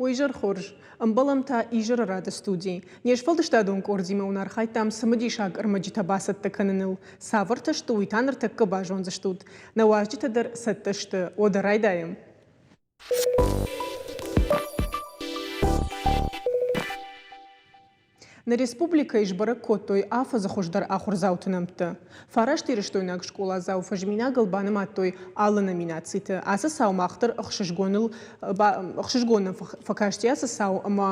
Уӕ изӕр хорз! Ӕмбӕлӕм та изӕры рады студийы. Не сфӕлдыстадон къордимӕ уын архайдтам цымыдисаг ӕрмӕджытӕ бацӕттӕ кӕныныл. Цавӕртӕ сты, уый та ныртӕккӕ базондзыстут. Нӕ уазджытӕ дӕр цӕттӕ сты. Уӕдӕ райдайӕм. Нӕ республикӕйы сбӕрӕг кодтой афӕдзы хуыздӕр ахуырдзауты нӕмттӕ. Фарастирыстойнаг скъоладзау фӕзминагыл банымадтой алы номинациты. Ацы цау мах дӕр ӕхсызгоныл ӕхсызгон нӕм фӕкасти ацы цау ӕмӕ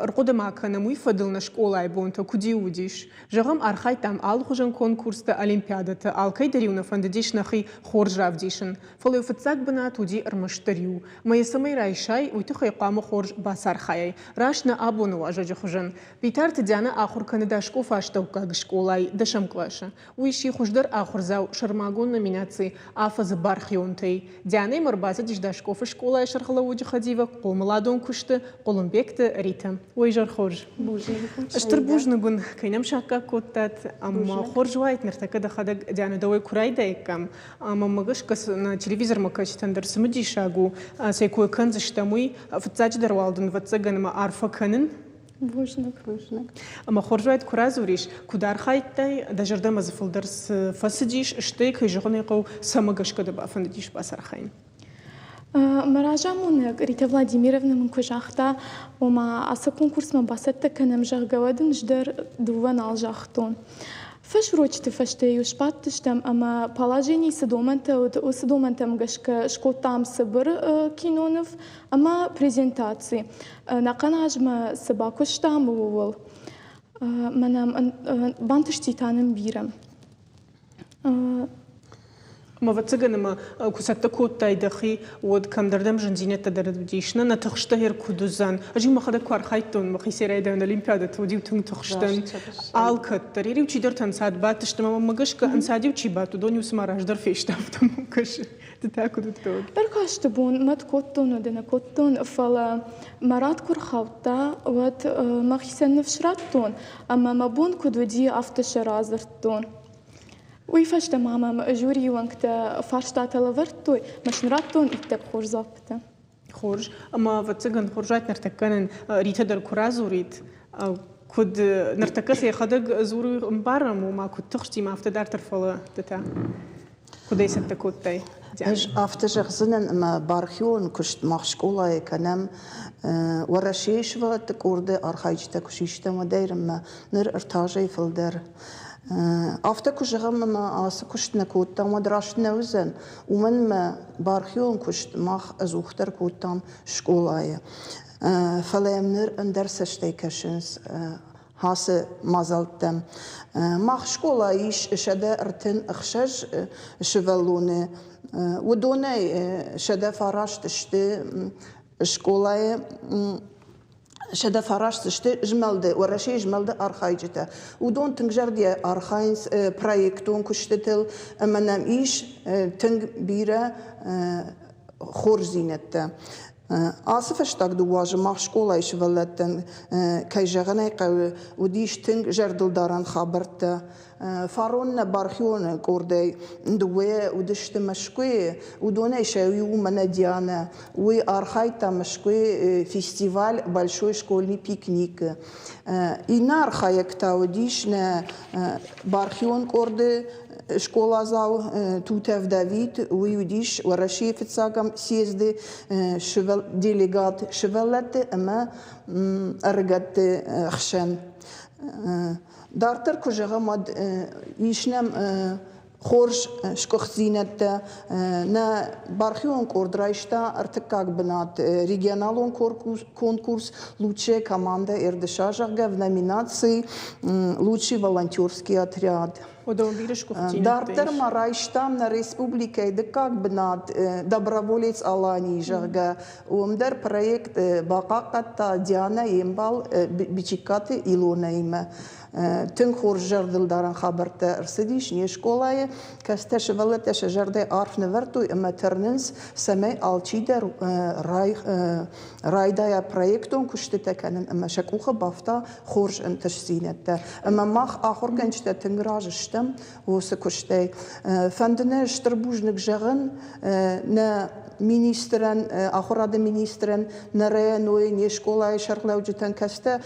ӕрхъуыды ма кӕнӕм уый фӕдыл нӕ скъолайы бонтӕ куыд-иу уыдис. Зӕгъӕм, архайдтам алыхуызон конкурсты, олимпиадӕты, алкӕй дӕр-иу нӕ фӕндыдис нӕхи хорз равдисын. Фӕлӕ фыццаг бынат уыди ӕрмӕстдӕр иу. Мӕ йӕ цӕмӕй райсай, уый тыххӕй хъуамӕ хорз бацархайай. Раст нӕ абоны уазӕджы хуызӕн. Битарты Дианӕ ахуыр кӕны Дашкъофы астӕуккаг скъолайы дӕсӕм къласы. Уый сси хуыздӕр ахуырдзау сӕрмагонд номинаци Афӕдзы бархионтӕй. Дианӕимӕ ӕрбацыдис Дашкъофы скъолайы сӕргълӕууӕджы хӕдивӕг хъомыладон куысты Хъуылымбегты Ритӕ. Уӕ изӕр хорз. Стыр бузныг уын, кӕй нӕм саккаг кодтат. Ӕмӕ хорз уаид ныртӕккӕ дӕхӕдӕг Дианӕ дӕуӕй куы райдаиккам. Ӕмӕ мӕ гӕсгӕ нӕ телевизормӕ кӕсджытӕн дӕр цымыдисаг у, цӕй кой кӕндзыстӕм, уый. Фыццаджыдӕр уал дын, ӕвӕццӕгӕн, ӕмӕ арфӕ кӕнын. Бузныг, бузныг. Ӕмӕ хорз уаид, куы радзурис, куыд архайдтай, дӕ зӕрдӕмӕ дзы фылдӕр цы фӕцыдис, стӕй, кӕй зӕгъын ӕй хъӕуы, цӕмӕ гӕсгӕ дӕ бафӕндыдис бацархайын? Мӕ разамонӕг Рита Владимировна мын куы загъта, ома ацы конкурсмӕ бацӕттӕ кӕнӕм, зӕгъгӕ, уӕд ын ӕз дӕр дыууӕ нал загътон. Фӕсурочыты фӕстӕ-иу сбадтыстӕм ӕмӕ положенийы цы домӕнтӕ уыд, уыцы домӕнтӕм гӕсгӕ скодтам цыбыр киноныв ӕмӕ презентаци. Ӕнӕхъӕн азмӕ цы бакуыстам, ууыл. Мӕнӕ бантысти та нын бирӕ. Ӕмӕ ӕвӕццӕгӕн ӕмӕ куы цӕттӕ кодтай дӕхи, уӕд кӕмдӕр дӕм зындзинӕдтӕ дӕр уыдис. Нӕ, нӕ тыхстӕ гъер куыд уыдзӕн? Ӕз-иу мӕхӕдӕг куы архайдтон мӕхицӕй райдайӕн олимпиадӕты, уӕд-иу тынг тыхстӕн. Алкӕддӕр. Иу чидӕртӕ ӕнцад бадтысты ӕмӕ мӕм гӕсгӕ ӕнцад-иу чи бадт, уыдон-иу цыма раздӕр фесты, афтӕ мӕм кӕсы. Ды та куыд уыдтӕ уӕд? Ӕркасты бон мӕт кодтон, уӕдӕ нӕ кодтон, фӕлӕ мӕ рад куы рхаудта, уӕд мӕхицӕн ныфс радтон ӕмӕ мӕ бон куыд уыди, афтӕ сӕ радзырдтон. Уый фӕстӕ ма мӕм жюрийы уӕнгтӕ фарстатӕ лӕвӕрдтой, ӕмӕ сын радтон иттӕг хорз дзуаппытӕ. Хорз. Ӕмӕ, ӕвӕццӕгӕн, хорз уаид ныртӕккӕ нын Ритӕ дӕр куы радзурид, куыд ныртӕккӕ сӕ йӕхӕдӕг дзуры, ӕмбарӕм, ома куыд тыхстимӕ, афтӕ дарддӕр, фӕлӕ ды та куыд ӕй цӕттӕ кодтай? Ӕз афтӕ зӕгъдзынӕн, ӕмӕ бархион куыст мах скъолайы кӕнӕм Уӕрӕсейы сывӕллӕтты къорды архайджытӕ куы систӕм, уӕдӕй нырмӕ ныр ӕртӕ азӕй фылдӕр. Афтӕ куы зӕгъӕм, ӕмӕ ацы куыст нӕ кодтам, уӕд раст нӕ уыдзӕн, уымӕн ӕмӕ бархион куыст мах ӕдзухдӕр кодтам скъолайы. Фӕлӕ йӕм ныр ӕндӕр цӕстӕй кӕсынц ацы мадзӕлттӕм. Мах скъолайы ис 136 сывӕллоны, уыдонӕй 109 сты скъолайы 109 сты змӕлды, Уӕрӕсейы змӕлды архайджытӕ. Уыдон тынг зӕрдиа архайынц проектон куыстытыл ӕмӕ нӕм ис тынг бирӕ хорздзинӕдтӕ. Ацы фӕстаг дыууӕ азы мах скъолайы сывӕллӕттӕн, кӕй зӕгъын ӕй хъӕуы, уыдис тынг зӕрдылдарӕн хабӕрттӕ. Фарон нӕ бархионы къордӕй дыууӕ уыдысты Мӕскуыйы, уыдонӕй сӕ иу у мӕнӕ Дианӕ. Уый архайдта Мӕскуыйы фестиваль «Большой школьный пикник»-ы. Иннӕ архайӕг та уыдис нӕ бархион къорды скъоладзау Тутӕв Давид. Уый уыдис Уӕрӕсейы фыццагӕм съезды делегат сывӕллӕтты ӕмӕ ӕрыгӕтты хсӕн. Дарддӕр куы зӕгъӕм, уӕд ис нӕм хорз сгуыхтдзинӕдтӕ. Нӕ бархион къорд райста ӕртыккаг бынат регионалон конкурс «Лучшая команда РДШ», зӕгъгӕ, в номинации «Лучший волонтерский отряд». Дарддӕр ма райстам нӕ республикӕйы дыккаг бынат «Доброволец Алании», зӕгъгӕ, Уым дӕр проект бахъахъхъӕдта Дианӕ йе мбал Бичиккаты Илонӕимӕ. Тынг хорз зӕрдылдарӕн хабӕрттӕ ӕрцыдис не скъолайы. Кӕстӕр сывӕллӕттӕ сӕ зӕрдӕ арф нывӕрдтой ӕмӕ тырнынц, цӕмӕй алчидӕр райдайа проектон куыстытӕ кӕнын ӕмӕ сӕ къухы бафта хорз ӕнтыстдзинӕдтӕ. Ӕмӕ мах ахуыргӕнджытӕ тынг разы стӕм. стӕм уыцы куыстӕй. Фӕнды нӕ стыр бузныг зӕгъын нӕ министрӕн, ахуырады министрӕн, нӕ РНО-йы, не скъолайы сӕргълӕуджытӕн, кӕцытӕ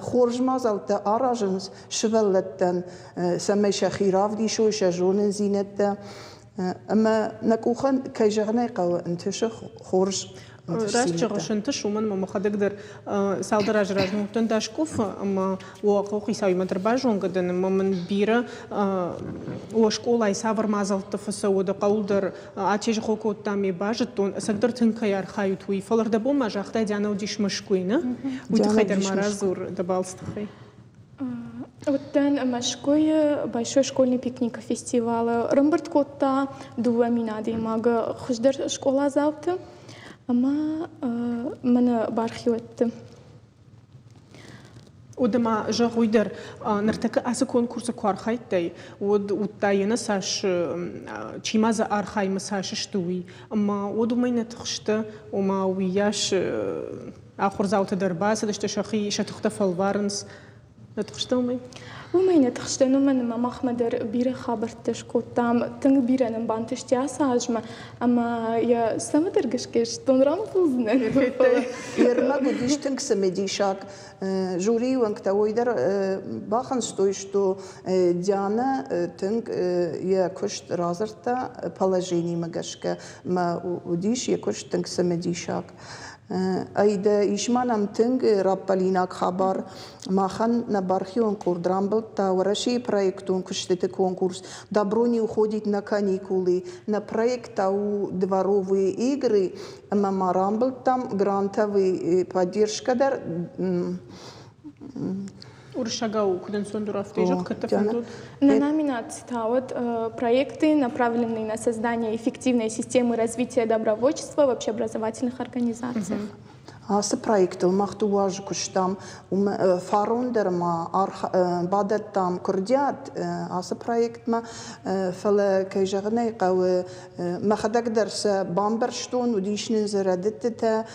хорз мадзӕлттӕ аразынц сывӕллӕттӕн, цӕмӕй сӕхи равдисой, сӕ зонындзинӕдтӕ. Ӕмӕ нӕ къухӕн, кӕй зӕгъын ӕй хъӕуы, ӕнтысы хорз. Раст зӕгъыс, ӕнтысы, уымӕн ӕмӕ мӕхӕдӕг дӕр цалдӕр азы размӕ уыдтӕн Дашкофы ӕмӕ уӕ хъӕуыхицауимӕ дӕр базонгӕ дӕн ӕмӕ мын бирӕ уӕ скъолайы цавӕр мадзӕлттӕ фӕцӕуы, дӕ хъӕуыл дӕр атезгъо кодтам, ме базыдтон, ӕцӕгдӕр тынг кӕй архайут, уый. Фӕлӕ рдӕбон ма загътай, Диана уыдис Мӕскуыйы, нӕ? Уый тыххӕй дӕр ма радзур дӕ балцы тыххӕй. Уыдтӕн Мӕскуыйы Большой школьный пикник фестивалы. Ӕрӕмбырд кодта 2000 адӕймагы хуыздӕр скъоладзауты ӕмӕ мӕнӕ бархиуӕтты. Уӕдӕ ма зӕгъ уый дӕр, ныртӕккӕ ацы конкурсы куы архайдтай, уӕд уыдтай йӕ цас, чи ма дзы архаймӕ цас сты, уый. Ӕмӕ уӕд уымӕй нӕ тыхстӕ, ома уыйас ахуырдзаутӕ дӕр бацыдысты, сӕхи сӕ тыхтӕ фӕлварынц. Нӕ тыхстӕ уымӕй? Уымӕй нӕ тыхстӕн, уымӕн ӕмӕ махмӕ дӕр бирӕ хабӕрттӕ скодтам, тынг бирӕ нын бантысти ацы азмӕ, ӕмӕ йӕ цӕмӕдӕр гӕсгӕ стон рамбулдзынӕн. Йе рмӕг уыдис тынг цымыдисаг. Жюрийы уӕнгтӕ уый дӕр бахынцтой, что Дианӕ тынг йӕ куыст радзырдта положениемӕ гӕсгӕ, мӕ уыдис йӕ куыст тынг цымыдисаг. Ӕйдӕ, ис ма нӕм тынг раппӕлинаг хабар. Махӕн нӕ бархион къорд рамбылдта Уӕрӕсейы проектон куыстыты конкурс «Добро не уходит на каникулы». Нӕ проект та у «Дворовые игры», ӕмӕ ма рамбылдтам грантовый поддержка дӕр. Уырыссагау куыд ӕнцондӕр афтӕ зӕгъ, кӕд фӕндуд? На номинации вот проекты, направленные на создание эффективной системы развития добровольчества в общеобразовательных организациях. Ацы проектыл мах дыууӕ азы куыстам. Фарон дӕр ма бадӕттам куырдиат ацы проектмӕ, фӕлӕ, кӕй зӕгъын ӕй хъӕуы, мӕхӕдӕг дӕр сӕ бамбӕрстон, уыдис нын дзы рӕдыдтытӕ,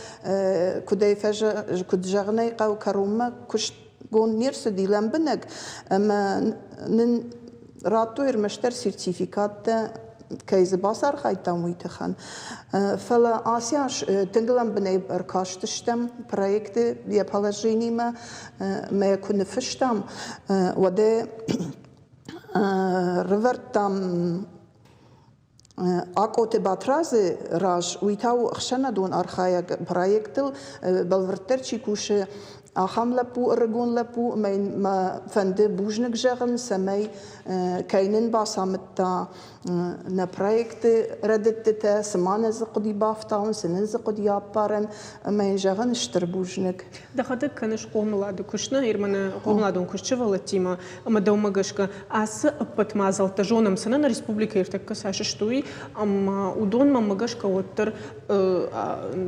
куыд зӕгъын ӕй хъӕуы, кӕронмӕ куыстгонд не рцыди лӕмбынӕг, ӕмӕ нын радтой ӕрмӕстдӕр сертификаттӕ, кӕй дзы бацархайдтам, уый тыххӕн. Фӕлӕ ацы аз тынг лӕмбынӕг ӕркастыстӕм проекты йӕ положениимӕ, мӕ куы ныффыстам, уӕд рывӕрдтам Акъоты Батрадзы раз, уый та у ӕхсӕнадон архайӕг проектыл бӕлвырддӕр чи кусы, ахӕм лӕппу, ӕрыгон лӕппу, ӕмӕ йын мӕ фӕнды бузныг зӕгъын, цӕмӕй кӕй нын бацамыдта нӕ проекты рӕдыдтытӕ, цы ма нӕ дзы хъуыди бафтауын, цы нын дзы хъуыди аппарын, ӕмӕ йын зӕгъын стыр бузныг. Дӕхӕдӕг кӕныс хъомылады куыст, нӕ Ирманы хъомыладон куыст сывӕллӕттимӕ, ӕмӕ дӕумӕ гӕсгӕ ацы ӕппӕт мадзӕлттӕ зонӕм, цы нӕ нӕ республикӕйы ӕртӕккӕ цас сты, уый, ӕмӕ уыдонмӕ мӕ гӕсгӕ уӕддӕр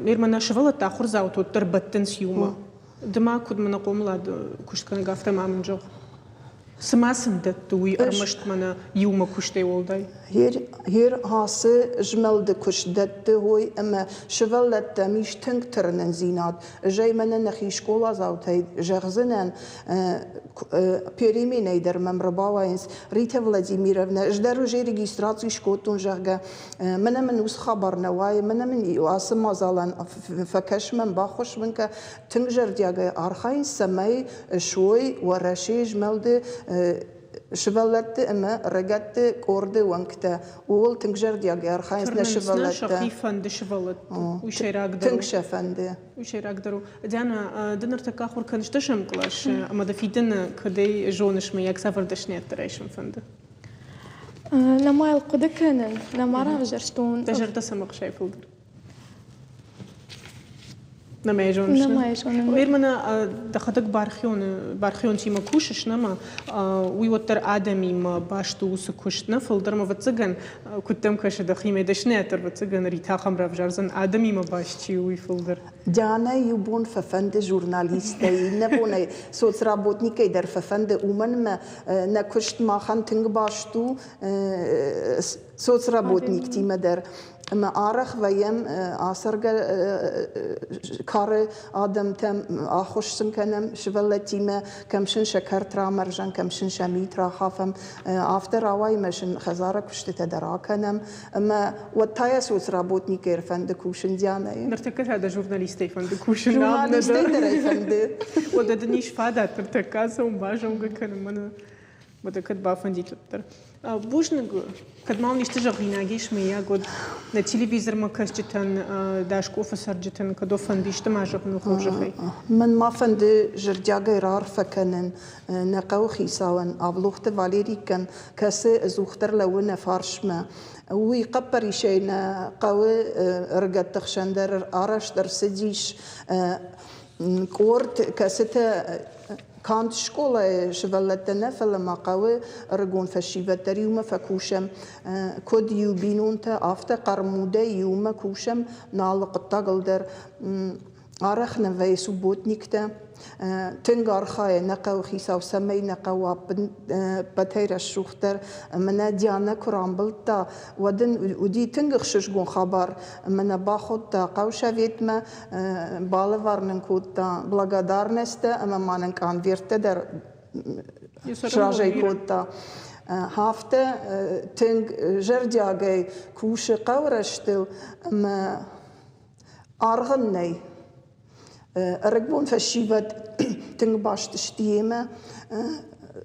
Ирмӕ нӕ сывӕллӕттӕ ахуырдзауты уӕддӕр бӕттынц иумӕ. Ды ма куыд мӕнӕ хъомылады куыстгӕнӕг, афтӕ ма мын зӕгъ. Цы ма сын дӕтты уый ӕрмӕст мӕнӕ иумӕ куыстӕй уӕлдай? Гъер ацы змӕлды куыст дӕтты уый, ӕмӕ сывӕллӕттӕм ис тынг тырнындзинад. Ӕз ӕй мӕнӕ нӕхи скъоладзаутӕй зӕгъдзынӕн, переменӕй дӕр мӕм ӕрбауайынц. Ритӕ Владимировнӕ, ӕз дӕр уже регистраци скодтон, зӕгъгӕ, мӕнӕ мын уыцы хабар нӕ уайы, мӕнӕ мын ацы мадзалӕн фӕкӕс мӕм, баххуыс мын кӕ. Тынг зӕрдиагӕй архайынц, цӕмӕй суой Уӕрӕсейы змӕлды сывӕллӕтты ӕмӕ ӕрыгӕтты къорды уӕнгтӕ. Ууыл тынг зӕрдиагӕй архайынц нӕ сывӕллӕттӕ. Сӕхи фӕнды сывӕллӕтты. Уый сӕйрагдӕр Тынг сӕ фӕнды. Уый сӕйрагдӕр у. Диана, ды ныртӕккӕ ахуыр кӕныс дӕсӕм къласы, ӕмӕ дӕ фидӕны кӕдӕй зоныс, мыййаг цавӕр дӕсныйӕдтӕ райсын фӕнды? Нӕма йыл хъуыды кӕнын, нӕма равзӕрстон. Дӕ зӕрдӕ цӕмӕ хсайы фылдӕр? Нӕма йӕ зоныс? Нӕма йӕ зонын. Гъер мӕнӕ дӕхӕдӕг бархионтимӕ кусыс, нӕма? Уый уӕддӕр адӕмимӕ баст у уыцы куыст, нӕ? Фылдӕр ма, ӕвӕццӕгӕн, куыд дӕм кӕсы дӕхимӕ дӕсныйад дӕр, ӕвӕццӕгӕн, Ритахӕм равзардзӕн, адӕмимӕ баст чи у, уый фылдӕр. Дианӕ иу бон фӕфӕнды журналисттӕй, иннӕ бонӕй соцработникӕй дӕр фӕфӕнды, уымӕн ӕмӕ нӕ куыст махӕн тынг баст у соцработниктимӕ дӕр. Ӕмӕ арӕх вӕййӕм ацӕргӕ кары адӕмтӕм, ӕххуыс сын кӕнӕм сывӕллӕттимӕ, кӕм сын сӕ кӕрт рамӕрзӕм, кӕм сын сӕ мит рахафӕм. Афтӕ рауайы ӕмӕ сын хӕдзары куыстытӕ дӕр акӕнӕм. Ӕмӕ уӕд та йӕ соцработникӕй ӕрфӕнды кусын Дианӕйы. Ныртӕккӕ та дӕ журналистӕй фӕнды кусын. Журналистӕй дӕр ӕй фӕнды. Уӕдӕ дын ис фадат ныртӕккӕ ацӕуын базонгӕ кӕнын мӕнӕ Уӕдӕ кӕд бафӕндид уӕддӕр. Бузныг, кӕд ма уын исты зӕгъинаг ис, мыййаг, уӕд нӕ телевизормӕ кӕсджытӕн, Даскъофы цӕрджытӕн кӕд уӕ фӕнды исты ма зӕгъын хорзӕхӕй? Мӕн ма фӕнды зӕрдиагӕй раарфӕ кӕнын нӕ хъӕуы хицауӕн Авлохты Валерикӕн, кӕцы ӕдзухдӕр лӕууы нӕ фарсмӕ. Уый хъӕппӕрисӕй нӕ хъӕуы ӕрыгӕтты хсӕн дӕр арӕзт ӕрцыдис къорд, кӕцытӕ канд скъолайы сывӕллӕттӕ нӕ, фӕлӕ ма хъӕуы ӕрыгон фӕсивӕд дӕр иумӕ фӕкусӕм. Куыд иу бинонтӕ, афтӕ хъӕрмудӕй иумӕ кусӕм нӕ алы хъуыддагыл дӕр. Арӕх нӕ вӕййы субботниктӕ. Тынг архайы нӕ хъӕуы хицау, цӕмӕй нӕ хъӕуа ӕппӕтӕй рӕсугъддӕр. Мӕнӕ Дианӕ куы рамбылдта, уӕд ын уыди тынг ӕхсызгон хабар. Мӕнӕ бахуыдта хъӕусоветмӕ, балӕвар нын кодта благодарностьтӕ ӕмӕ ма нын къонверттӕ дӕр сразӕй кодта. Афтӕ тынг зӕрдиагӕй кусы хъӕурӕзтыл ӕмӕ аргъ ын нӕй. Ӕрыгон фӕсивӕд тынг баст сты йемӕ.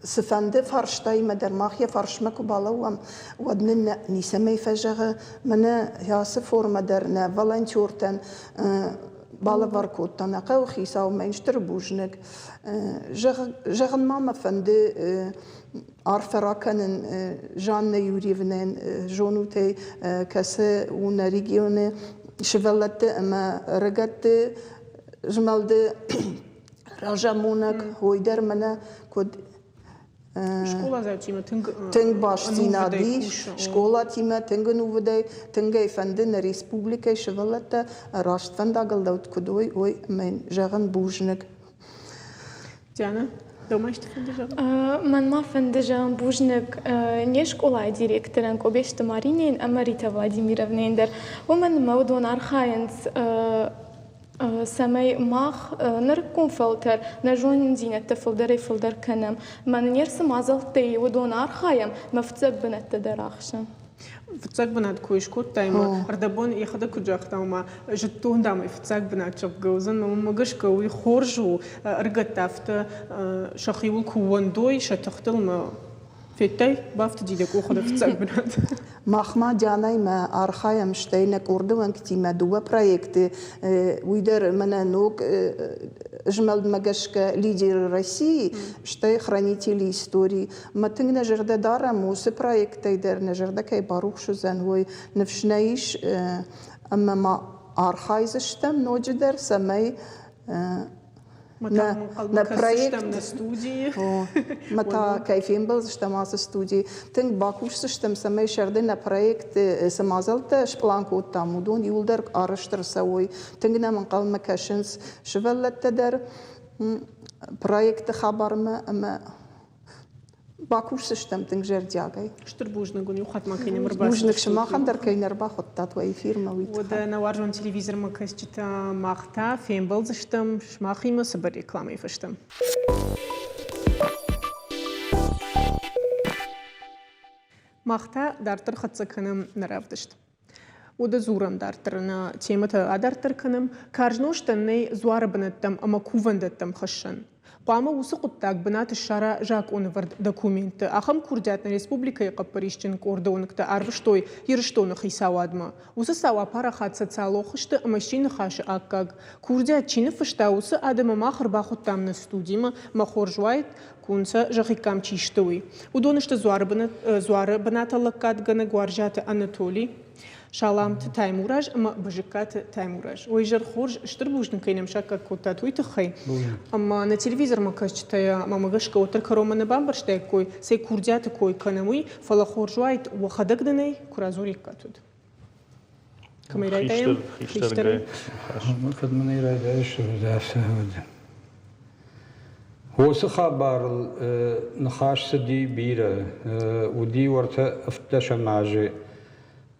Цыфӕнды фарстаимӕ дӕр мах йӕ фарсмӕ куы балӕууӕм, уӕд нын ницӕмӕй фӕзӕгъы, мӕнӕ ацы формӕ дӕр нӕ волонтертӕн балӕвар кодта нӕ хъӕуыхицау, мӕн стыр бузныг. Зӕгъын ма мӕ фӕнды арфӕ ракӕнын Жанна Юрьевнӕн, зонут ӕй, кӕцы у нӕ регионы сывӕллӕтты ӕмӕ ӕрыгӕтты змӕлды разамонӕг, уый дӕр мӕнӕ куыд Скъоладзаутимӕ тынг тынг бастдзинад ис, скъолатимӕ тынг ӕнувыдӕй, тынг ӕй фӕнды нӕ республикӕйы сывӕллӕттӕ раст фӕндагыл лӕуд куыд уой, уый ӕмӕ зӕгъын бузныг. Диана, дӕумӕ исты фӕнды зӕгъын? Мӕнмӕ фӕнды зӕгъын бузныг не скъолайы директорӕн Къобесты Маринӕйӕн ӕмӕ Рита Владимировнӕйӕн дӕр. Уымӕн ӕмӕ уыдон архайынц цӕмӕй мах нырыккон фӕлтӕр нӕ зонындзинӕдтӕ фылдӕрӕй-фылдӕр кӕнӕм. Мӕнӕ не рцы мадзӕлттӕй уыдон архайӕм, мӕ фыццаг бынӕттӕ дӕр ахсӕм. Фыццаг бынат куы скодтай ӕмӕ ӕрдӕбон йӕхӕдӕг куыд загъта, ома зыдтон, дам, ӕй фыццаг бынат зӕгъгӕ уыдзӕн, мӕнмӕ гӕсгӕ уый хорз у, ӕрыгӕттӕ афтӕ сӕхиуыл куы ууӕндой сӕ тыхтыл ӕмӕ федтай, бафтыди дӕ къухы дӕ фыццаг бынат. Мах ма Дианӕимӕ архайӕм, стӕй нӕ къорды уӕнгтимӕ дыууӕ проекты, уый дӕр мӕнӕ ног змӕлдмӕ гӕсгӕ «Лидеры России», стӕй «Хранители истории». Мӕ тынг нӕ зӕрдӕ дарӕм, уыцы проекттӕй дӕр нӕ зӕрдӕ кӕй барухс уыдзӕн, уый ныфс нӕ ис ӕмӕ ма архайдзыстӕм ноджыдӕр, цӕмӕй нӕ проект нӕ студийы. Мӕ та кӕй фембӕлдзыстӕм ацы студийы, тынг бакусдзыстӕм, цӕмӕй сӕрды нӕ проекты цы мадзӕлттӕ спълан кодтам, уыдон иууылдӕр арӕзт ӕрцӕуой. Тынг нӕм ӕнхъӕлмӕ кӕсынц сывӕллӕттӕ дӕр проекты хабармӕ ӕмӕ бакусдзыстӕм тынг зӕрдиагӕй. Стыр бузныг уын, иу хатт ма кӕй нӕм ӕрбацыдыстут. Бузныг сымахӕн дӕр кӕй нӕ ӕрбахуыдтат уӕ эфирмӕ, уый тыххӕй. Уӕдӕ нӕ уарзон телевизормӕ кӕсджытӕ мах та фембӕлдзыстӕм сымахимӕ цыбыр рекламӕйы фӕстӕ. Мах та дарддӕр хӕццӕ кӕнӕм нӕ равдыст. Уӕдӕ дзурӕм дарддӕр нӕ темӕтӕ адарддӕр кӕнӕм. Карз нозтӕн нӕй дзуары бынӕттӕм ӕмӕ кувӕндӕттӕм хӕссӕн. Хъуамӕ уыцы хъуыддаг бынаты ссара закъонӕвӕрд документты. Ахӕм курдиат нӕ республикӕйы хъӕппӕрисджын къорды уӕнгтӕ арвыстой Ирыстоны хицауадмӕ. Уыцы цау апарахат социалон хызты ӕмӕ сси ныхасы аккаг. Курдиат чи ныффыста, уыцы адӕмы мах ӕрбахуыдтам нӕ студимӕ. Мӕ хорз уаид, Кунцӕ зӕгъиккам чи сты, уый. Уыдон сты дзуары бынаты лӕггадгӕнӕг Уарзиаты Анатоли, Саламты Таймураз ӕмӕ Бызыккаты Таймураз. Уый изӕр хорз, стыр бузныг кӕй нӕм саккаг кодтат, уый тыххӕй. Ӕмӕ нӕ телевизормӕ кӕсджытӕ мӕмӕ гӕсгӕ уӕддӕр кӕронмӕ нӕ бамбӕрстаиккой, цӕй курдиаты кой кӕнӕм, уый, фӕлӕ хорз уаид, уӕхӕдӕг нын ӕй куы радзуриккат, уӕд. Кӕмӕй райдайӕм? Хистӕргай. Кӕд мын ӕй райдайыс, афтӕ уыд. Уыцы хабарыл ныхас цыди бирӕ. Уыди уӕртӕ ӕвддӕсӕм азы.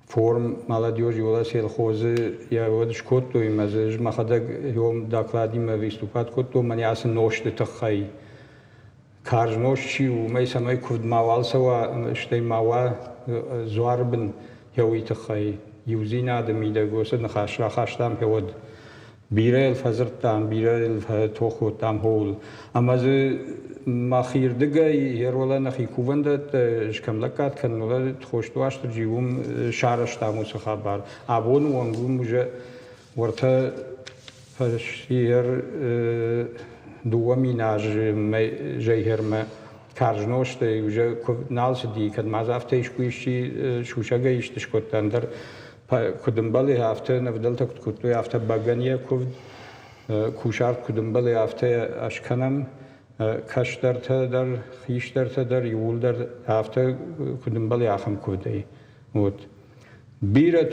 Форум молодежи уӕлӕ сельхозы йӕ уӕд скодтой ӕмӕ дзы ӕз мӕхӕдӕг йом докладимӕ выступать кодтон мӕнӕ ацы нозты тыххӕй. Карз нозт чи у, уымӕй цӕмӕй куывд мауал цӕуа, стӕй ма уа дзуары бын йӕ уый тыххӕй. Иудзинады мидӕг уыцы ныхас рахастам уӕд. Бирӕ йыл фӕдзырдтам, бирӕ йыл фӕтох кодтам хоуыл. Ӕмӕ дзы мӕхирдыгӕй йе ролӕ нӕхи кувӕндӕттӕ кӕм лӕггад кӕнын, уӕд Тхосты Уастырджи уым сарӕзтам уыцы хабар. Абоны онг уым уже уӕртӕ фӕсиер 2000 азы зӕйхермӕ карз нозтӕй уже куывд нал цыди, кӕд ма дзы афтӕ искуы исчи сусӕгӕй исты скодта, ӕндӕр куыд ӕмбӕлы, афтӕ нӕ фыдӕлтӕ куыд кодтой, афтӕ бӕгӕныйӕ куывд, кусарт куыд ӕмбӕлы, афтӕ ӕскӕнӕм. Кӕстӕртӕ дӕр, хистӕртӕ дӕр иууылдӕр афтӕ куыд ӕмбӕлы, ахӕм куывдӕй. Вот. Бирӕ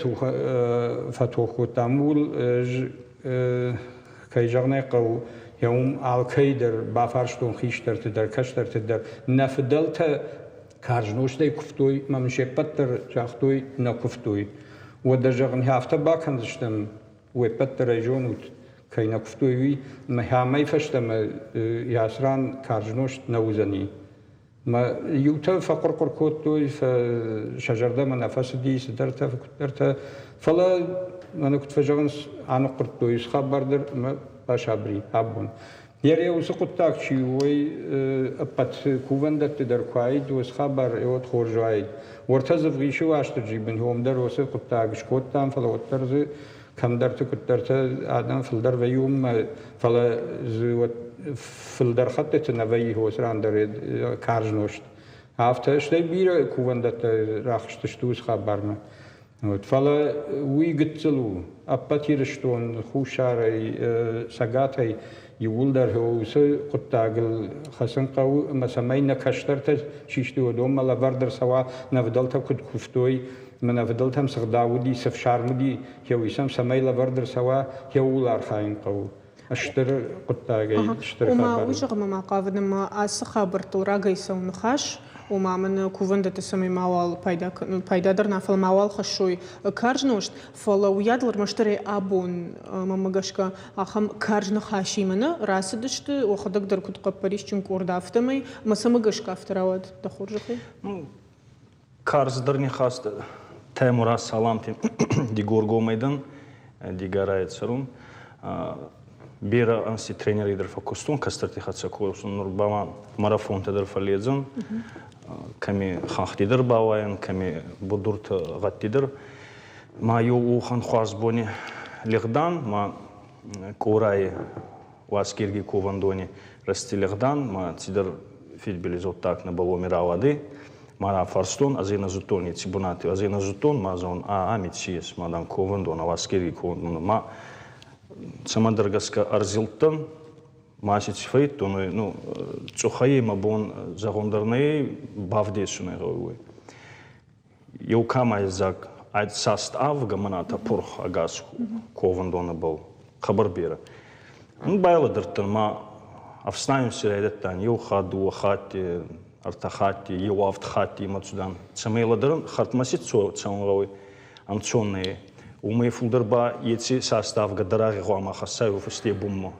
фӕтох кодтам ууыл, кӕй зӕгъын ӕй хъӕуы, йӕ уым алкӕй дӕр бафарстон хистӕрты дӕр, кӕстӕрты дӕр. Нӕ фыдӕлтӕ карз нозтӕй куывтой ӕмӕ мын се ппӕт дӕр загътой, нӕ куывтой. Уӕдӕ, зӕгъын, афтӕ бакӕндзыстӕм, уе ппӕт дӕр ӕй зонут, кӕй нӕ куывтой, уый, ӕмӕ амӕй фӕстӕмӕ ацы ран карз нозт нӕ уыдзӕни. Мӕ иутӕ фӕхъуыр-хъуыр кодтой, сӕ зӕрдӕмӕ нӕ фӕцыди, цыдӕртӕ, куыддӕртӕ. Фӕлӕ, мӕнӕ куыд фӕзӕгъынц, аныхъхъуырдтой уыцы хабар дӕр ӕмӕ басабыр и абон. Йе уыцы хъуыддаг чи у, уый ӕппӕт кувӕндӕтты дӕр куы уаид, уыцы хабар уӕд хорз уаид. Уӕртӕ Дзывгъисы Уастырджи бынтон дӕр уыцы хъуыддаг скодтам, фӕлӕ уӕддӕр дзы кӕмдӕрты куыддӕртӕ адӕм фылдӕр вӕййы уыммӕ, фӕлӕ дзы уӕд фылдӕр хӕттыты нӕ вӕййы уыцы ран дӕр карз нозт. Афтӕ стӕй бирӕ кувӕндӕттӕ рахызтысты уыцы хабармӕ. Вот. Фӕлӕ уый гыццыл у. Ӕппӕт Ирыстон хуссарӕй, цӕгатӕй иууылдӕр уыцы хъуыддагыл хӕцын хъӕуы ӕмӕ цӕмӕй нӕ кӕстӕртӕ чи сты, уыдонмӕ лӕвӕрд ӕрцӕуа, нӕ фыдӕлтӕ куыд куывтой, ӕмӕ нӕ фыдӕлтӕм цы гъдау уыди, цы фсарм уыди, уый сӕм цӕмӕй лӕвӕрд ӕрцӕуа, ууыл архайын хъӕуы. Стыр хъуыддагӕй, стыр Ома, уый зӕгъынмӕ ма хъавыд ӕмӕ ацы хабӕрттыл рагӕй цӕуы ныхас, ома мын кувӕндӕтты цӕмӕй мауал пайда, пайда дӕр нӕ, фӕлӕ мауал хӕссой карз нозт, фӕлӕ уыйадыл ӕрмӕстдӕр абон, мӕнмӕ гӕсгӕ, ахӕм карз ныхасимӕ нӕ рацыдысты, уӕхӕдӕг дӕр куыд хъӕппӕрисджын къорд, афтӕмӕй, ӕмӕ цӕмӕ гӕсгӕ афтӕ рауад, дӕ хорзӕхӕй? Ну, Карздӕр нихас Таймураз Саламти Дигоргомӕй дӕн, Дигорайӕ цӕрун. Берӕ ӕнзти тренери дӕр фӕккустон, кӕстӕрти хӕццӕ косун. Нур ба ма марафонтӕ дӕр фӕлледзӕн. Кӕми хӕнхти дӕр бауайӕн, кӕми будуртӕ, гъӕдти дӕр. Ма еу уӕхӕн хуарз бони лигъдан, ма Къорай Уасгергий ковӕндони рӕзти лигъдан, ма цидӕр фидбилиз гъуддаг нӕбӕл уоми рауадӕй. Ма рафарстон, ӕз ӕй нӕ зудтон еци бунати, ӕз ӕй нӕ зудтон, ма зӕгъун, а ами ци ес, ма, дан, ковӕндонӕ, Уасгергий ковӕндонӕ. Ма цӕмӕдӕр гӕсгӕ ӕрзилдтӕн, ма си ци фӕййидтон, ну, цъухӕй мӕ бон зӕгъун дӕр нӕй, бавдесун ӕй гъӕуй уой. Еу камайдзаг цаст авгӕ мӕнӕ пурх ӕгас ковӕндонӕбӕл хъӕбӕр берӕ. Ну, байлӕдӕрдтӕн ма ӕфснайун си райдӕдтан еу хатт, дууӕ хатти, ӕртӕ хатти, еу авд хатти имӕ цудан. Цӕмӕй лӕдӕрӕн, хӕрдмӕ си цӕун гъӕуй ӕнцон нӕй. Уомӕй фулдӕр ба еци цаст авгӕ дӕрагъи гъӕуама хӕссай фӕсте бунмӕ.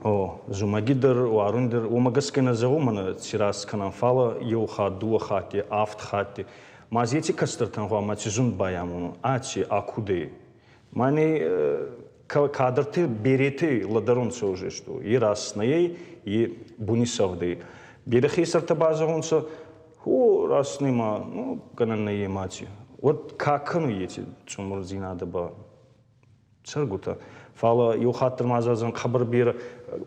О, зумӕги дӕр, уарун дӕр, уомӕ гӕсгӕ нӕ зӕгъун, мӕнӕ ци раст кӕнӕн, фалӕ еу хатт, дууӕ хатти, авд хатти. Ма еци кӕстӕртӕн гъӕуама ци зунд байамонун, аци, акудӕй. Мӕнӕ кадрти беретӕ лӕдӕрунцӕ уже, что и раст нӕй, и бунисӕвдӕй. Берӕ хецӕртӕ ба зӕгъунцӕ, о, раст нӕма, ну, гӕнӕн нӕййе маци. Уӕд ка кӕнуй еци цъумурдзийнадӕ ба? Цӕргутӕ. Фал еу хатт дӕр ма зӕгъдзӕн хъӕбӕр берӕ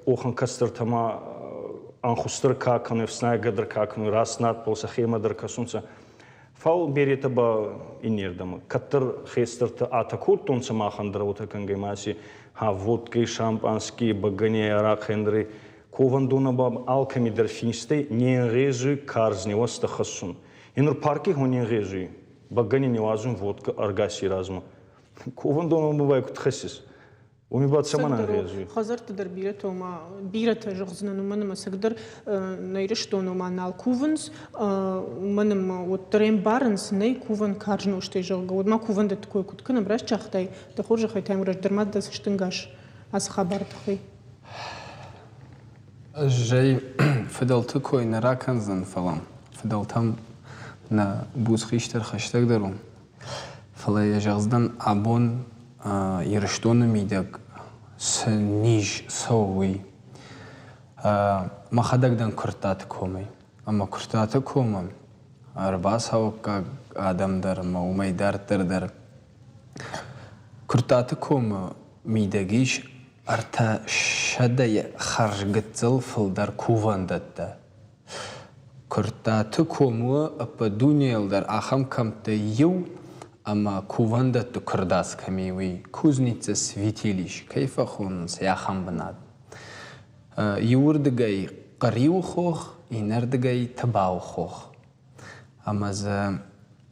охӕн кӕстӕртӕ ма ӕнхусдӕр ка кӕнуй, ӕфснайгӕ дӕр ка кӕнуй, раст надбӕл сӕхемӕ дӕр кӕсунцӕ. Фал беретӕ ба иннердӕмӕ. Кӕддӕр хестӕртӕ атӕ кодтонцӕ махӕн дӕр уотӕ кӕнгӕй ма си ха водкӕй, шампанский, бӕгӕнийӕй, арахъ ковӕндонӕ ба алкӕми дӕр финстӕй не нгъезуй карз ниуӕзтӕ хӕссун. И нур парки хо не нгъезуй бӕгӕни ниуазун водка ӕргаси размӕ. Ковӕндонмӕ бабӕй куд хӕссис? Уыми ба цӕмӕн ӕнгъезуй? Хӕдзӕртты дӕр бирӕтӕ, ома бирӕтӕ зӕгъдзынӕн, уымӕн ӕмӕ цӕгдӕр нӕ Ирыстоны ома нал кувынц, уымӕн ӕмӕ уӕддӕр ӕмбарынц, нӕй кувӕн карз нозтӕй, зӕгъгӕ, уӕд ма кувӕндӕтты кой куыд кӕнӕм, раст загътай, дӕ хорзӕхӕй, Таймураз, дӕр ма дӕ цӕстӕнгас ацы хабары тыххӕй. Ӕз ӕй фыдӕлты кой нӕ ракӕндзӕн, фӕлӕ фыдӕлтӕм нӕ буц хистӕр хӕстӕгдӕр у. Фӕлӕ йӕ зӕгъдзынӕн, абон Ирыстоны мидӕг цы низ цӕуы, уый. Мӕхӕдӕг дӕн Куырттаты комӕй. Ӕмӕ Куырттаты комы ӕрбацӕуӕггаг адӕм дӕр ӕмӕ уымӕй дарддӕр дӕр Куырттаты комы мидӕг ис 300-йы хӕрзгыццыл фылдӕр кувӕндӕттӕ. Куырттаты ком у ӕппӕт дунейыл дӕр ахӕм кӕмттӕй иу, ӕмӕ кувӕндӕтты куырдадз кӕм и, уый Кузница святилищ кӕй фӕхонынц, ахӕм бынат. Иуырдыгӕй Хъӕриуы хох, иннӕрдыгӕй Тыбауы хох. Ӕмӕ дзы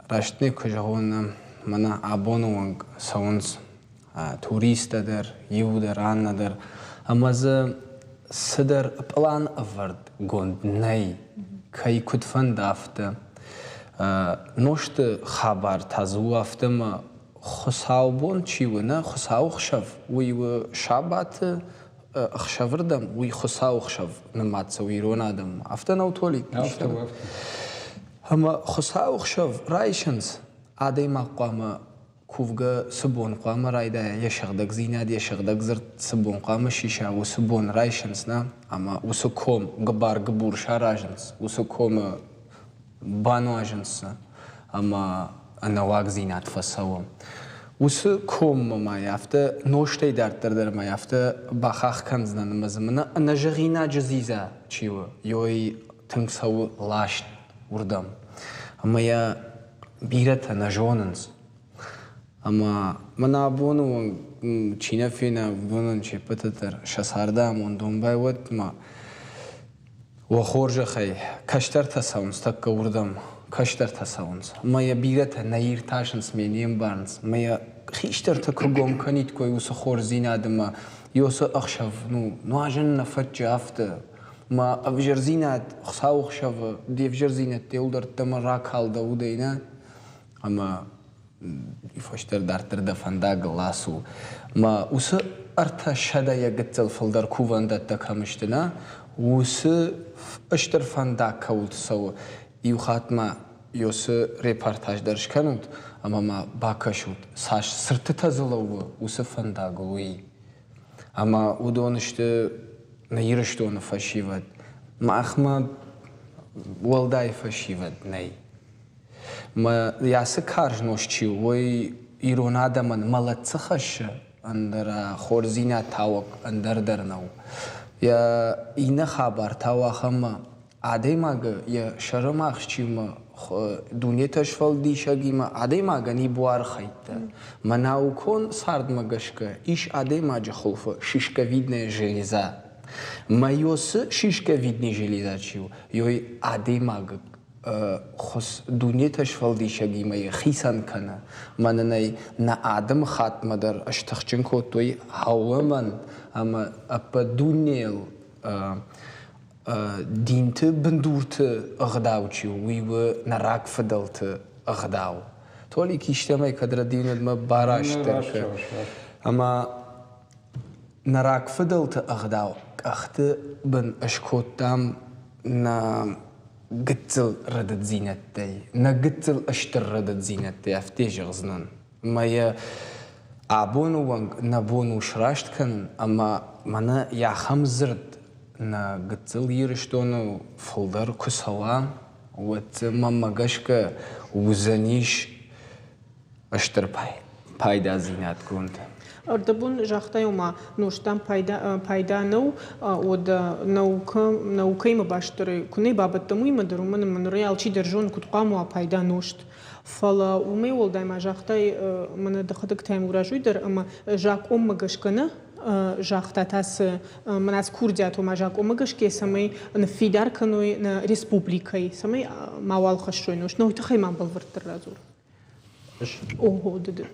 раст не куы зӕгъон, мӕнӕ абоны онг цӕуынц туристтӕ дӕр, иу дӕр, аннӕ дӕр. Ӕмӕ дзы цыдӕр пълан ӕвӕрдгонд нӕй, кӕй куыд фӕнды, афтӕ. Нозты хабар та дзы у афтӕ ӕмӕ Хуыцаубон чи у, нӕ Хуыцауы хсӕв, уый у сабаты ӕхсӕвырдӕм, уый Хуыцауы хсӕв нымад цӕуы ирон адӕммӕ. Афтӕ нӕу, Толик? Афтӕ у, афтӕ. Ӕмӕ Хуыцауы хсӕв райсынц, адӕймаг хъуамӕ кувгӕ цы бон хъуамӕ райдайа, йӕ сыгъдӕгдзинад, йӕ сыгъдӕг дзырд цы бон хъуамӕ сиса, уыцы бон райсынц, нӕ? Ӕмӕ уыцы ком гыбар-гыбур саразынц, уыцы комы бануазынц сӕ ӕмӕ ӕнӕуагдзинад фӕцӕуы. Уыцы коммӕ ма йӕ афтӕ нозтӕй дарддӕр дӕр ма йӕ афтӕ бахахх кӕндзынӕн ӕмӕ дзы мӕнӕ ӕнӕзӕгъинаджы дзидза чи у, йой тынг цӕуы ласт уырдӕм. Ӕмӕ йӕ бирӕтӕ нӕ зонынц. Ӕмӕ мӕн абоны онг чи нӕ фена, уыдонӕн се ппӕты дӕр сӕ царды амонд домбай уӕд ма Уӕ хорзӕхӕй, кӕстӕртӕ цӕуынц тӕккӕ уырдӕм, кӕстӕртӕ цӕуынц. Ӕмӕ йӕ бирӕтӕ нӕ иртасынц, ме не мбарынц. Ӕмӕ йӕ хистӕртӕ куы гом кӕниккой уыцы хорздзинад ӕмӕ уыцы ӕхсӕв, ну, нуазын нӕ фӕтчы афтӕ. Мӕ ӕвзӕрдзинад Хуыцауы ӕхсӕвы де взӕрдзинӕдтӕ иуылдӕр ӕддӕмӕ ракал дӕ удӕй, нӕ? Ӕмӕ фӕстӕр дарддӕр дӕ фӕндагыл ацу. Мӕ уыцы 300-йӕ гыццыл фылдӕр кувӕндӕттӕ кӕм сты, нӕ, уыцы стыр фӕндаг кӕуылты цӕуы, иу хатт ма уыцы репортаж дӕр скӕнут ӕмӕ ма бакӕсут, цас цыртытӕ дзы лӕууы уыцы фӕндагыл, уый. Ӕмӕ уыдон сты нӕ Ирыстоны фӕсивӕд. Махмӕ уӕлдай фӕсивӕд нӕй. Мӕ ацы карз нозт чи у, уый ирон адӕмӕн мӕлӕт цы хӕссы, ӕндӕр хорздзинад тауӕг ӕндӕр дӕр нӕу. Йӕ иннӕ хабар та у ахӕм, адӕймагы йӕ сӕрымагъз чи у, дунетӕ сфӕлдисӕгимӕ адӕймагӕн и буары хӕйттӕ. Мӕ наукон цардмӕ гӕсгӕ ис адӕймаджы хуылфы шишковидная железа. Мӕ ёсы шишковидный железа чи у, ёй адӕймагы дунетӕ сфӕлдисӕгимӕ хицӕн кӕны. Мӕнӕн ӕй нӕ адӕмы хаттмӕ дӕр стыхджын кодтой хъӕуӕмӕн ӕмӕ ӕппӕт дунейыл динты бындурты ӕгъдау чи у, уый у нӕ рагфыдӕлты ӕгъдау. Толик истӕмӕй кӕд рӕдийынадмӕ барастдӕр ӕмӕ нӕ рагфыдӕлты ӕгъдау къӕхты бын скодтам нӕ гыццыл рӕдыддзинӕдтӕй, нӕ гыццыл стыр рӕдыддзинӕдтӕй афтӕ зӕгъдзынӕн. Мӕ йӕ абоны онг нӕ бон у сраст кӕнын ӕмӕ мӕнӕ ахӕм дзырд нӕ гыццыл Ирыстоны фылдӕр куы цӕуа, уӕд дзы мӕнмӕ гӕсгӕ уыдзӕнис стыр пайдадзинадгонд. Ӕрдӕбон загътай, ома нозтӕн пайда нӕу, уӕд наукӕ, наукӕимӕ баст дӕр куы нӕ бабӕттӕм, уыимӕ дӕр, уымӕн ӕмӕ нырӕй алчидӕр зоны, куыд хъуамӕ уа пайда нозт. Фӕлӕ уымӕй уӕлдай ма загътай, мӕнӕ дӕхӕдӕг Таймураз уый дӕр, ӕмӕ закъонмӕ гӕсгӕ нӕ загъта та цы мӕнӕ ацы курдиат, ома закъонмӕ гӕсгӕ, цӕмӕй ныффидар кӕной нӕ республикӕйы, цӕмӕй мауал хӕссой нозт. Нӕ уый тыххӕй ма бӕлвырддӕр радзур. Ого, ды.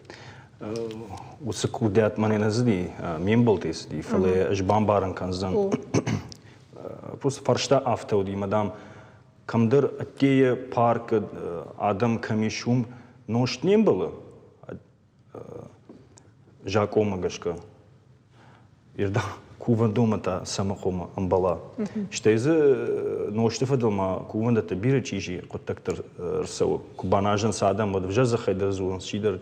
Уыцы курдиат мӕнӕ нӕ цыди, ме мбӕлттӕй цыди, фӕлӕ ӕз бамбарын кӕндзӕн. Просто фарста афтӕ уыди, мадам, кӕмдӕр ӕддейы паркы адӕм кӕм ис, уым нозт не мбӕлы закъонмӕ гӕсгӕ. Ирда кувӕндонмӕ та цӕмӕ хъуамӕ ӕмбӕла. Стӕй дзы нозты фӕдыл ма кувӕндӕттӕ бирӕ чъизи хъуыддӕгтӕ рцӕуы. Куы баназынц адӕм, уӕд ӕвзӕр дзыхӕй дӕр дзурынц, чидӕр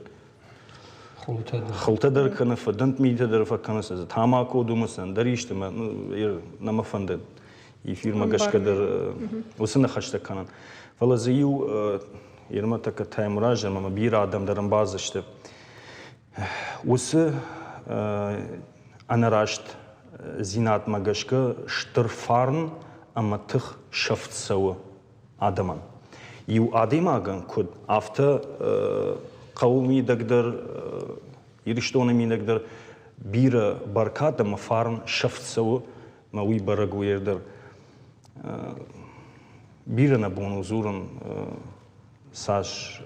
хылтӕ дӕр кӕны, фыдынд митӕ дӕр фӕкӕнынц, тамако думынц, ӕндӕр исты мӕ нӕ мӕ фӕнды эфирмӕ гӕсгӕ дӕр уыцы ныхӕстӕ кӕнын. Фӕлӕ дзы иу Ирмӕ тӕккӕ Таймураз ӕмӕ бирӕ адӕм дӕр ӕмбардзысты. Уыцы ӕнӕрастдзинадмӕ гӕсгӕ стыр фарн ӕмӕ тых сӕфт цӕуы адӕмӕн. Иу адӕймагӕн куыд, афтӕ хъӕуы мидӕг дӕр, Ирыстоны мидӕг дӕр бирӕ бӕркад ӕмӕ фарн сӕфт цӕуы, мӕ уый бӕрӕг у дӕр. Бирӕ нӕ бон у дзурын, цас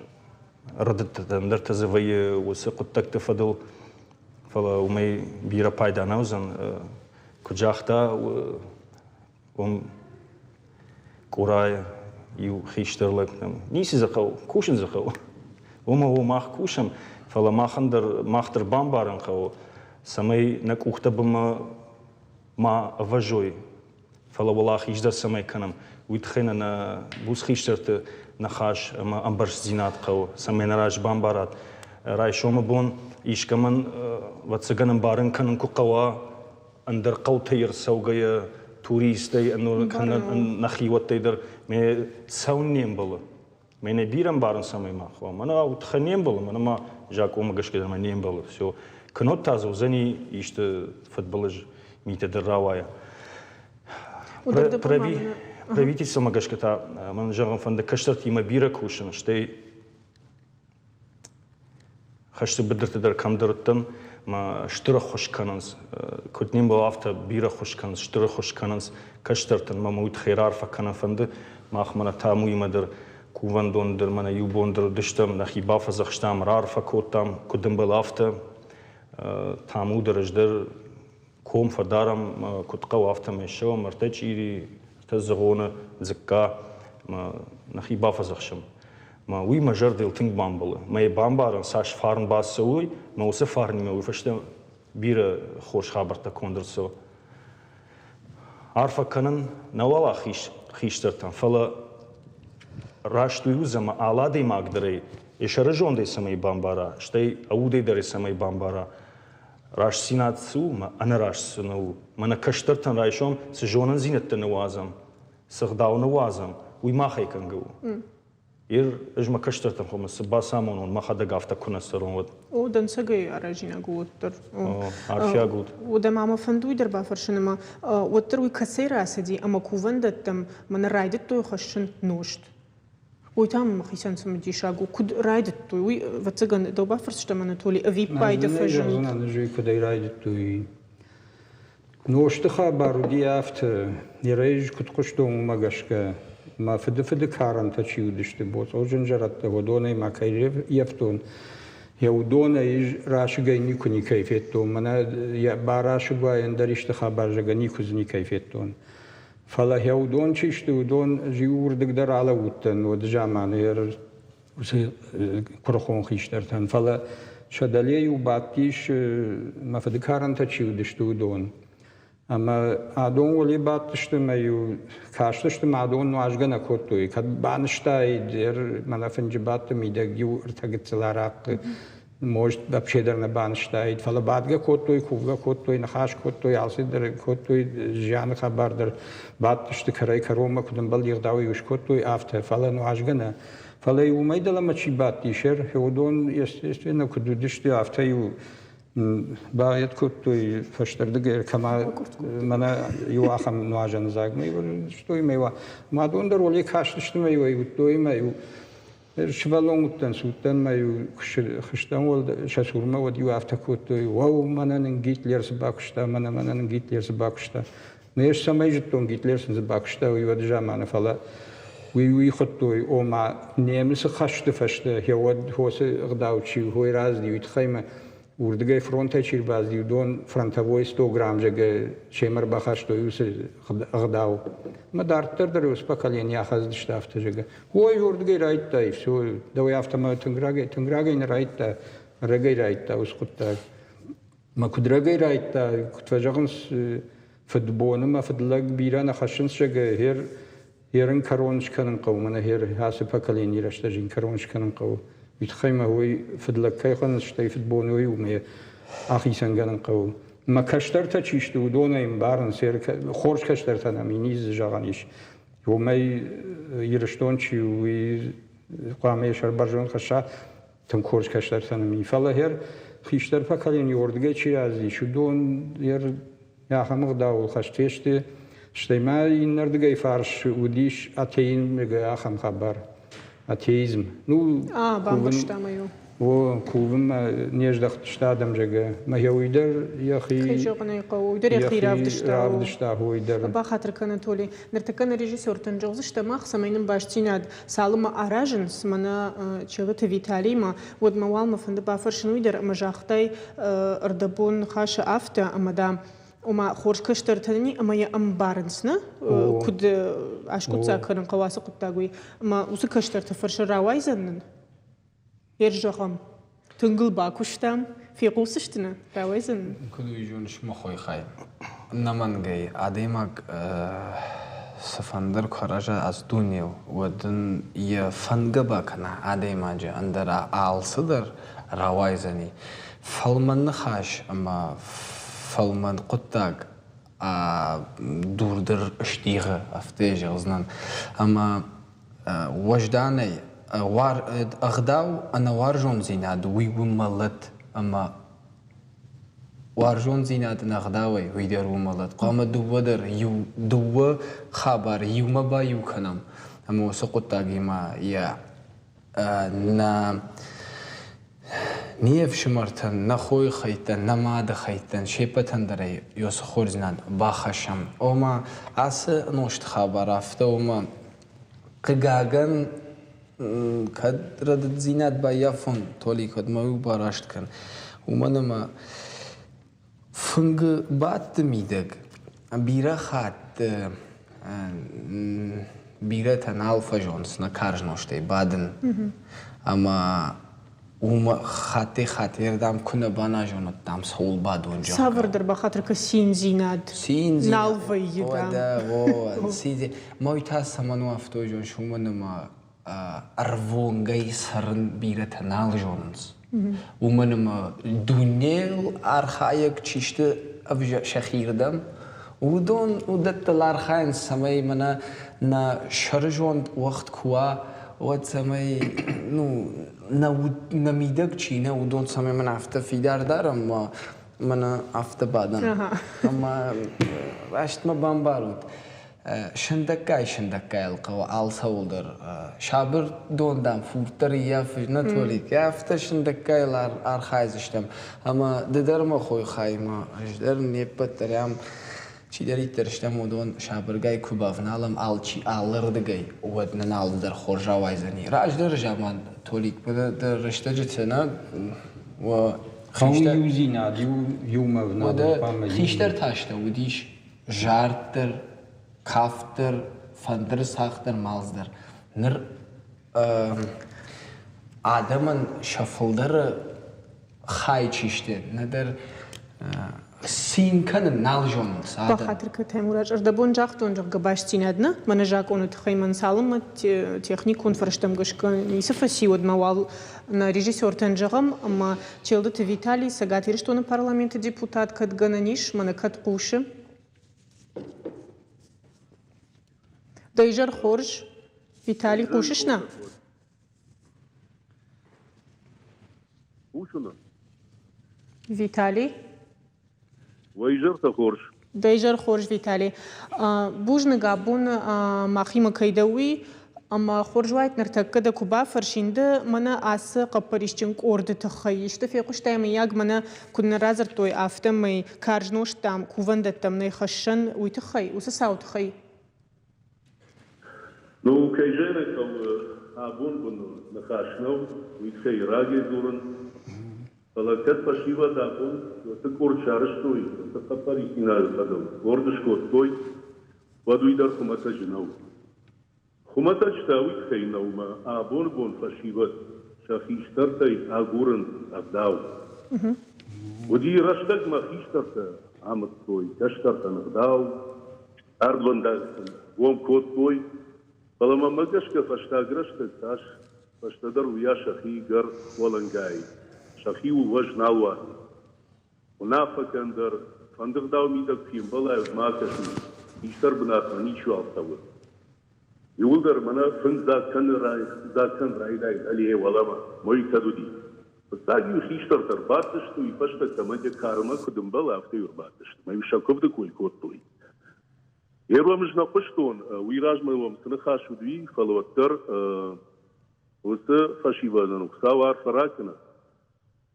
рӕдыдтытӕ, ӕндӕртӕ дзы вӕййы уыцы хъуыддӕгты фӕдыл, фӕлӕ уымӕй бирӕ пайда нӕ уыдзӕн. Куыд загъта, уым Къорайы иу хистӕр лӕг ницы дзы хъӕуы, кусын дзы хъӕуы. Уымӕ у мах кусӕм, фӕлӕ махӕн дӕр мах дӕр бамбарын хъӕуы, цӕмӕй нӕ къухтӕ бынмӕ ма ӕвӕзой, фӕлӕ уӕлахиз дӕр цӕмӕй кӕнӕм, уый тыххӕй нӕ нӕ буц хистӕрты ныхас ӕмӕ ӕмбӕрстдзинад хъӕуы, цӕмӕй нӕ раз бамбарат. Райсомы бон искӕмӕн, ӕвӕццӕгӕн, ӕмбарын кӕнын куы хъӕуа, ӕндӕр хъӕутӕй ӕрцӕугӕйӕ, туристӕй, кӕнӕ нӕхиуӕттӕй дӕр ме цӕуын не мбӕлы. Мӕнӕ бирӕ ӕмбарын цӕмӕй ма хъуа. Мӕнӕ тыххӕй не мбӕлы, мӕнӕ ма закъонмӕ гӕсгӕ дӕр мӕ не мбӕлы. Все. Кӕннод та дзы уыдзӕни исты фыдбылыз митӕ дӕр рауайа. Правительствомӕ гӕсгӕ та мӕн зӕгъын фӕнды кӕстӕртимӕ бирӕ кусын, стӕй Хӕсты быдырты дӕр кӕмдӕр уыдтӕн, мӕ стыр ӕххуыс кӕнынц. Куыд не мбӕлы, афтӕ бирӕ ӕххуыс кӕнынц, стыр ӕххуыс кӕнынц кӕстӕртӕн. Мӕ уый тыххӕй раарфӕ кӕнын фӕнды. Мах мӕнӕ Тамуимӕ дӕр кувӕндоны дӕр мӕнӕ иу бон дӕр уыдыстӕм, нӕхи бафӕдзӕхстам, раарфӕ кодтам, куыд ӕмбӕлы, афтӕ. Таму дӕр ӕз дӕр ком фӕдарӕм, куыд хъӕуы, афтӕмӕй ссӕуӕм ӕртӕ чъири, ӕртӕ дзыгъоны, дзыкка, мӕ нӕхи бафӕдзӕхсӕм. Мӕ уый мӕ зӕрдыл тынг бамбӕлы. Мӕ йӕ бамбарын, цас фарн бацӕуой, мӕ уыцы фарнимӕ уый фӕстӕ бирӕ хорз хабӕрттӕ конд ӕрцӕуы. Арфӕ кӕнын нӕ уӕлахиз хистӕртӕн, фӕлӕ раст уый уыдзӕн, ӕмӕ алы адӕймаг дӕр ӕй йӕ сӕрызондӕй цӕмӕй бамбара, стӕй ӕудӕй дӕр ӕй цӕмӕй бамбара, Рӕстдзинад цы у, мӕ ӕнӕраст цы нӕ у, мӕнӕ кӕстӕртӕн райсом цы зонындзинӕдтӕ ныууадзӕм, цы гъдау ныууадзӕм, уый махӕй кӕнгӕ у. Ир ӕз мӕ кӕстӕртӕн хъуамӕ цы бацамонон, мӕхӕдӕг афтӕ куы нӕ цӕрон, уӕд. О, дӕнцӕгӕй аразинаг у уӕддӕр. О, арфиаг уд. Уӕдӕ ма мӕ фӕнды уый дӕр бафӕрсын, ӕмӕ уӕддӕр уый кӕцӕй рацыди ӕмӕ кувӕндӕттӕм мӕнӕ райдыдтой хӕссын нозт. Уый та мӕхицӕн цымыдисаг у, куыд райдыдтой, уый, ӕвӕццӕгӕн, дӕу бафӕрсдзыстӕм, Анатолий, ӕвиппайды фӕзынд. Зӕгъдзынӕн ӕз, куыдӕй райдыдтой. Нозты хабар уыди афтӕ, Нерӕй куыд хъуыстон, уымӕ гӕсгӕ. Мӕ фыдыфыды карӕнтӕ чи уыдысты, боцъоджын зӕрӕдтӕ, уыдонӕй ма кӕй йӕфтон, йӕ уыдонӕй расыгӕй никуы никӕй федтон. Мӕнӕ йӕ барасыг уа, ӕндӕр исты хабар зӕгъгӕ, никуы дзы никӕй федтон. Фӕлӕ йӕ уыдон чи сты, уыдон ӕз-иу уырдыг дӕр алӕууыдтӕн уӕды заманы уыцы куырыхон хистӕртӕн. Фӕлӕ сӕ дӕле-иу бадтис, мӕ фыды карӕнтӕ чи уыдысты, уыдон. Ӕмӕ адон уӕле бадтысты ӕмӕ-иу кастысты ӕмӕ адон нуазгӕ нӕ кодтой. Кӕд банызтаид, мӕнӕ фынджы бадты мидӕг иу ӕртӕ гыццыл арахъхъы Может, вообще дӕр нӕ банызтаид, фӕлӕ бадгӕ кодтой, кувгӕ кодтой, ныхас кодтой, алцыдӕр кодтой, зианы хабар дӕр бадтысты кӕрӕй-кӕронмӕ, куыд ӕмбӕлди ӕгъдауӕй скодтой, афтӕ, фӕлӕ нуазгӕ нӕ. Фӕлӕ уымӕй дӕлӕмӕ чи бадти, сӕр, уыдон, естественно, куыд уыдысты, афтӕ-иу багъет кодтой фӕстӕрдыгӕй кӕмӕ мӕнӕ иу ахӕм нуазӕны дзаг мӕ стой мӕ мадон дӕр уӕле кастысты мӕ иу уыдтой мӕ иу Сывӕллон уыдтӕн, суыдтӕн мӕ-иу хызтӕн сӕ цурмӕ, уӕд-иу афтӕ кодтой, уӕу, мӕнӕ нын Гитлер цы бакуыста, мӕнӕ мӕнӕ нын Гитлер цы бакуыста. Нӕ ӕз цӕмӕй зыдтон, Гитлер сын цы бакуыста, уый уӕды заманы, фӕлӕ. Уый уый хуыдтой, ома немыцы хӕсты фӕстӕ уӕд хосы ӕгъдау чи хой разди, уый тыххӕй мӕ уырдыгӕй фронтӕй чи рбацыди, уыдон фронтовой 100 грамм, зӕгъгӕ, семӕ ӕрбахастой уыцы ӕгъдау. Мӕ дарддӕр дӕр уыцы поколение ахӕцыдысты афтӕ, зӕгъгӕ. Ой, уырдыгӕй райдыдтай, все, дӕуӕй афтӕ мӕ тынг рагӕй, тынг рагӕй нӕ райдыдта, рагӕй райдыдта уыцы хъуыддаг. Мӕ куыд рагӕй райдыдта, куыд фӕзӕгъынц, фыдбоны мӕ фыдлӕг бирӕ нӕ хӕссынц, зӕгъгӕ, хер Ерын кӕрон скӕнын хъӕуы, мӕнӕ хер ацы поколенийы рӕстӕджы йын кӕрон скӕнын хъӕуы. Уый тыххӕй мӕ уый фыдлӕг кӕй хонынц, стӕй фыдбоны уый уымӕ ахицӕнгӕнын хъӕуы. Мӕ кӕстӕртӕ чи сты, уыдонӕй ӕмбарынц, хорз кӕстӕртӕ нӕм низ зӕгъӕн ис. Уымӕй Ирыстон чи у, уый хъуамӕ йӕ сӕр бӕрзонд хӕсса, тынг хорз кӕстӕртӕ нӕм и. Фӕлӕ хер хистӕр поколени уырдыгӕй чи рӕзтис, уыдон ер Ахӕм ӕгъдауыл хӕст фесты, стӕй ма иннӕрдыгӕй фарс уыдис атеизм ахӕм хабар. Атеизм. Ну, бамбӕрстам ӕй. О, кувынмӕ не здӕхтысты адӕм, зӕгъгӕ. Мӕ уый дӕр йӕхи... Кӕй зӕгъын ӕй хъӕуы, уый дӕр йӕхи равдыста. Равдыста уый дӕр. Бахатыр кӕн, Анатолий. Ныртӕккӕ нӕ режиссертӕн зӕгъдзыстӕм мах, цӕмӕй нын бастдзинад цалынмӕ аразынц, мӕнӕ Челыты Виталиймӕ, уӕдмӕ уал мӕ фӕнды бафӕрсын уый дӕр, ӕмӕ загътай, ӕрдӕбон ныхасы афтӕ, ӕмӕ, дам, ома хорз кӕстӕртӕ нын ӕмӕ йӕ ӕмбарынц, нӕ? Куыд аскъуыддзаг кӕнын хъӕуы ацы хъуыддаг, уый. Ӕмӕ уыцы кӕстӕрты фӕрсы рауайдзӕн нын? Йе зӕгъӕм, тынг ыл бакуыстам, фехъусдзысты нӕ, рауайдзӕн нын? Куыд уый зоныс, мӕ хойы хай? Ӕнӕмӕнгӕй, адӕймаг цыфӕндыр куы араза ацы дунейыл, уӕд ын йӕ фӕндгӕ бакӕна адӕймаджы, ӕндӕра алцыдӕр рауайдзӕни. Фӕлмӕн ныхас ӕмӕ фӕлмӕн хъуыддаг дур дӕр стигъы, афтӕ зӕгъдзынӕн. Ӕмӕ уӕзданӕй ӕгъдау ӕнӕуарзондзинад уый у мӕлӕт ӕмӕ уарзондзинад ын ӕгъдауӕй уый дӕр у мӕлӕт. Хъуамӕ дыууӕ дӕр иу дыууӕ хабар иумӕ баиу кӕнӕм ӕмӕ уыцы хъуыддагимӕ йӕ нӕ не фсымӕртӕн, нӕ хойы хӕйттӕн, нӕ мады хӕйттӕн се ппӕтӕн дӕр ӕй уыцы хорздзинад бахӕссӕм. Ома ацы нозты хабар афтӕ у ӕмӕ хъыгагӕн кӕд рӕдыддзинад баййафон, Толик, уӕд мӕ-иу бараст кӕн. Уымӕн ӕмӕ Фынгы бадты мидӕг бирӕ хатт бирӕтӕ нал фӕзонынц нӕ карз нозтӕй бадын. Ӕмӕ уымӕ хаттӕй-хатт ердӕм куы нӕ баназон, уӕд дам цӕуыл бадон, зӕгъгӕ. Цавӕрдӕр бахатыр кӕ циндзинад нал вӕййы, дам. Уӕдӕ, о, циндзинад. Мӕ уый та цӕмӕн у афтӕ зоныс, уымӕн ӕмӕ ӕрвонгӕй цӕрын бирӕтӕ нал зонынц. Уымӕн ӕмӕ дунейыл архайӕг чи сты сӕхирдӕм, уыдон уыдӕттыл архайынц, цӕмӕй мӕнӕ нӕ сӕрызонд уӕгъд куы уа, уӕд цӕмӕй ну, нӕ, нӕ мидӕг чи нӕ, уыдон цӕмӕй мӕнӕ афтӕ фидар дарӕм, мӕнӕ афтӕ бадӕм. Ӕмӕ раст мӕ бамбарут, Сындӕггай-сындӕггай ыл хъӕуы алцӕуыл дӕр. Сабыр дон, дам, фурд дӕр ӕййафы, нӕ Толик? Афтӕ сындӕггай йыл архайдзыстӕм. Ӕмӕ ды дӕр мӕ хойы хаимӕ, ӕз дӕр, не ппӕт дӕр ам чидӕриддӕр стӕм, уыдон сабыргай куы бавналӕм алчи алырдыгӕй, уӕд нын алыдӕр хорз рауайдзӕни. Раздӕры заман, Толик, дӕ рӕстӕджыты нӕ Хъӕуы иудзинад, иумӕ ӕвналын хъуамӕ. Хистӕртӕ сты уыдис зард дӕр, кафт дӕр, фӕндыры цагъд дӕр, малдз дӕр. Ныр адӕмӕн сӕ фылдӕры хай чи сты, нӕдӕр цин кӕнын нал зонынц адӕм. Бахатыр кӕн, Таймураз, ӕрдӕбон загътон, зӕгъгӕ, бастдзинад нӕ, мӕнӕ закъоны тыххӕй мӕн цалынмӕ техникон фӕрӕзтӕм гӕсгӕ ницы фӕци, уӕдмӕ уал нӕ режиссертӕн зӕгъӕм, ӕмӕ Челдыты Виталий, Цӕгат Ирыстоны парламенты депутат, кӕд гӕнӕн ис, мӕнӕ кӕд хъусы. Дӕ изӕр хорз, Виталий, хъусыс нӕ? Хъусын. Виталий? Уӕ изӕртӕ хорз. Дӕ изӕр хорз, Виталий. Бузныг абон махимӕ кӕй дӕ, уый. Ӕмӕ хорз уаид ныртӕккӕ дӕ куы бафӕрсин, ды мӕнӕ ацы хъӕппӕрисджын къорды тыххӕй исты фехъуыстай, мыййаг мӕнӕ куыд нӕ радзырдтой, афтӕмӕй карз нозт, дам, кувӕндӕттӕм нӕй хӕссӕн, уый тыххӕй, уыцы цауы тыххӕй? Ну, кӕй зӕгъын ӕй хъӕуы, абон бын ныхас нӕу, уый тыххӕй рагӕй дзурын. Фӕлӕ кӕд фӕсивӕд абон уыцы къорд сарӕзтой, уыцы хъӕппӕрисдзинады фӕдыл къорд скодтой, уӕд уый дӕр хуымӕтӕджы нӕу. Хуымӕтӕджы та уый тыххӕй нӕу, ӕмӕ абоны бон фӕсивӕд сӕ хистӕртӕй агурынц ӕгъдау. Уыди рӕстӕгмӕ хистӕртӕ амыдтой кӕстӕртӕн ӕгъдау, цардвӕндаг сын гом кодтой, фӕлӕ мӕнмӕ гӕсгӕ фӕстаг рӕстӕг цас фӕстӕдӕр уыйас сӕхи гӕр уӕлӕнгай, сӕхиуыл уӕз нал уадзынц. Уынаффӕ кӕн дӕр, фӕнды гъдау мидӕг фембӕлай, ма кӕсут, хистӕр бынатмӕ ничиуал цӕуы. Иууылдӕр мӕнӕ фынг дзаг кӕны дзаг кӕн райдай дӕлейӕ уӕлӕмӕ, мой кӕд уыди. Фыццаг-иу хистӕртӕ ӕрбадтысты, уый фӕстӕ кӕмӕн йӕ кармӕ куыд ӕмбӕлы, афтӕ-иу ӕрбадтысты. Мӕ-иу сӕ куывды кой кодтой. Йе уӕм ӕз нӕ хъуыстон, уый размӕ уӕм цы ныхас уыди, фӕлӕ уӕддӕр уыцы фӕсивӕдӕн Хуыцау арфӕ ракӕнӕд.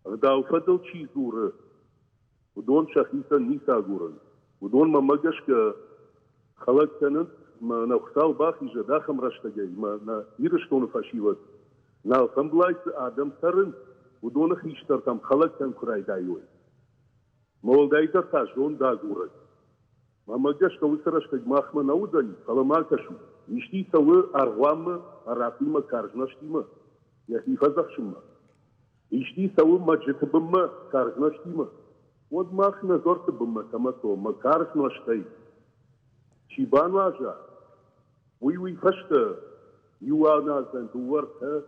Ӕгъдау фӕдыл чи дзуры, уыдон сӕхицӕн ницы агурынц. Уыдон мӕнмӕ гӕсгӕ хӕлӕг кӕнынц, мӕ нӕ Хуыцау бахизӕд ахӕм рӕстӕгӕй, мӕ нӕ Ирыстоны фӕсивӕд нӕ алфӕмблай цы адӕм цӕрынц, уыдоны хистӕртӕм хӕлӕгтӕн куы райдайой. Мӕ уӕлдайдӕр та зонд агурӕг. Мӕнмӕ гӕсгӕ уыцы рӕстӕг махмӕ нӕ уыдзӕни, фӕлӕ ма кӕсут, исти цӕуы аргъуанмӕ, арахъимӕ, карз нозтимӕ, йӕхи фӕдзӕхсынмӕ. Исти цӕуы мӕзджыты бынмӕ карз нозтимӕ, уӕд мах нӕ дзуӕртты бынмӕ кӕмӕ цомӕ карз нозтӕй. Чи бануаза, уый уый фӕстӕ иу аназӕн дыууӕ ӕртӕ.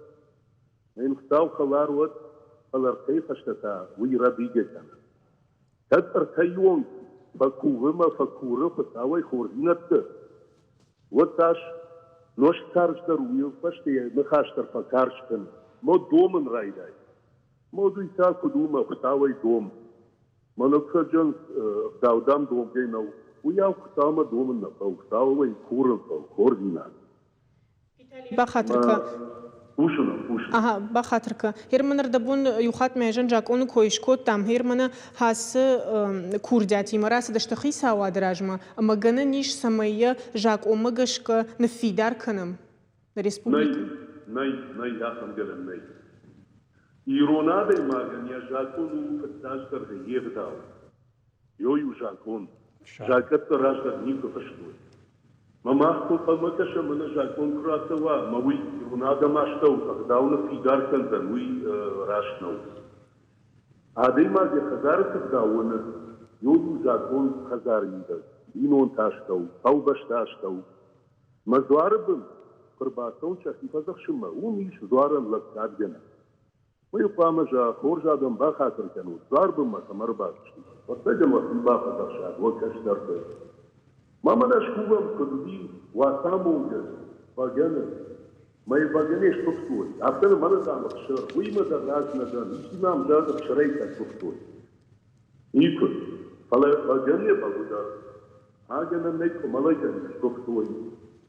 Нӕ Хуыцау хӕлар уӕд, фӕлӕ ӕртӕйы фӕстӕ та уый рӕдийгӕ кӕны. Кӕд ӕртӕйы онг фӕкувы мӕ фӕкуры Хуыцауӕй хорздзинӕдтӕ, уӕд цас нозт карздӕр у, уый фӕстӕ йӕ ныхас дӕр фӕкарз кӕны. Мо домын райдай. Мод уый та куыд у мӕ Хуыцауӕй дом. Мӕнӕгсӕджын ӕгъдау дам домгӕ нӕу. Уыйау Хуыцаумӕ домын нӕ хъӕуы, Хуыцауӕй курын хъӕуы хорздзинад. Бахатыр кӕ. Хъусын ӕм, хъусын. Ага, бахатыр кӕ. Герман ӕрдӕбон иу хатт мӕ зын закъоны кой скодтам. Германы ацы курдиатимӕ рацыдысты хицауады размӕ ӕмӕ гӕнӕн ис, цӕмӕй йӕ закъонмӕ гӕсгӕ ныффидар кӕнӕм нӕ республикӕйы. Нӕй, нӕй, нӕй, ахӕм гӕнӕн нӕй. Ирон адӕймагӕн йӕ закъон у фыццаджыдӕр йе гъдау. Йой у закъон. Закъӕттӕ раздӕр никуы фыстой. Мӕ мах куы ӕнхъӕлмӕ кӕсӕм, ӕнӕ закъон куы рацӕуа, ӕмӕ уый ирон адӕмы астӕу ӕгъдау ныффидар кӕндзӕн, уый раст нӕу. Адӕймаг йӕ хӕдзары цы ӕгъдау уыны, йой у закъон хӕдзары мидӕг, бинонты астӕу, хъӕубӕсты астӕу. Мӕ дзуары бын куы рбацӕуын сӕхи фӕдзӕхсынмӕ, уым ис дзуарӕн лӕггадгӕнӕг. Уый хъуамӕ зӕгъа, хорз адӕм бахатыр кӕнут, дзуарбынмӕ кӕм ӕрбацыдыстут, хъуыддагӕн уӕхи бафӕдзӕхсат уӕ кӕстӕрты. Ма мӕнӕ скувӕм, куыд уыди уацамонгӕ бӕгӕны. Мӕ бӕгӕны скуывтой, афтӕ нын мӕнӕ дам ӕхсыр, уыимӕ дӕр раз нӕ дӕн, исчи мӕм зӕгъ ӕхсырӕй кӕд куывтой. Никуы. Фӕлӕ бӕгӕныйӕ бӕгуыдӕр. Агӕнӕн нӕй къуымӕлӕй дӕр скуывтой,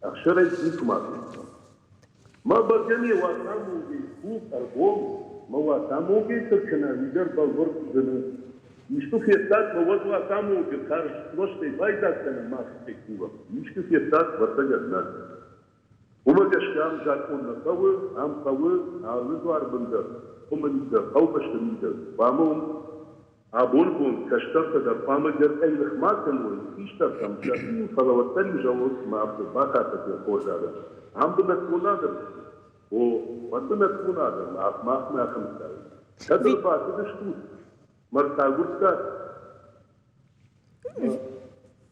ӕхсырӕй никуыма федтон. Мӕ бӕгӕни уацамонгӕй ку ӕргом, мӕ уацамонгӕй цы кӕна, уый дӕр бӕлвырд зыны. Искуы федтат, мӕ уӕд уацамонгӕ карз нозтӕй байдзаг кӕнӕм мах кувӕм. Искуы федтат, ӕвӕццӕгӕн, нӕ. Уымӕ гӕсгӕ ам закъон нӕ хъӕуы, ам хъӕуы алы дзуарбын дӕр, хуымы мидӕг, хъӕубӕсты мидӕг. Хъуамӕ уым Абоны бон кӕстӕртӕ дӕр хъуамӕ гӕркъӕй ма кӕной хистӕртӕм сӕхи, фӕлӕ уӕддӕр иу зӕгъут ӕмӕ афтӕ бахатыр кӕн хорз адӕм. Ам бынӕттон адӕм сты. О, уӕд бынӕттон адӕм, махмӕ ахӕмтӕ. Кӕд ӕрбацыдыстут, мӕрдтагуырдтат,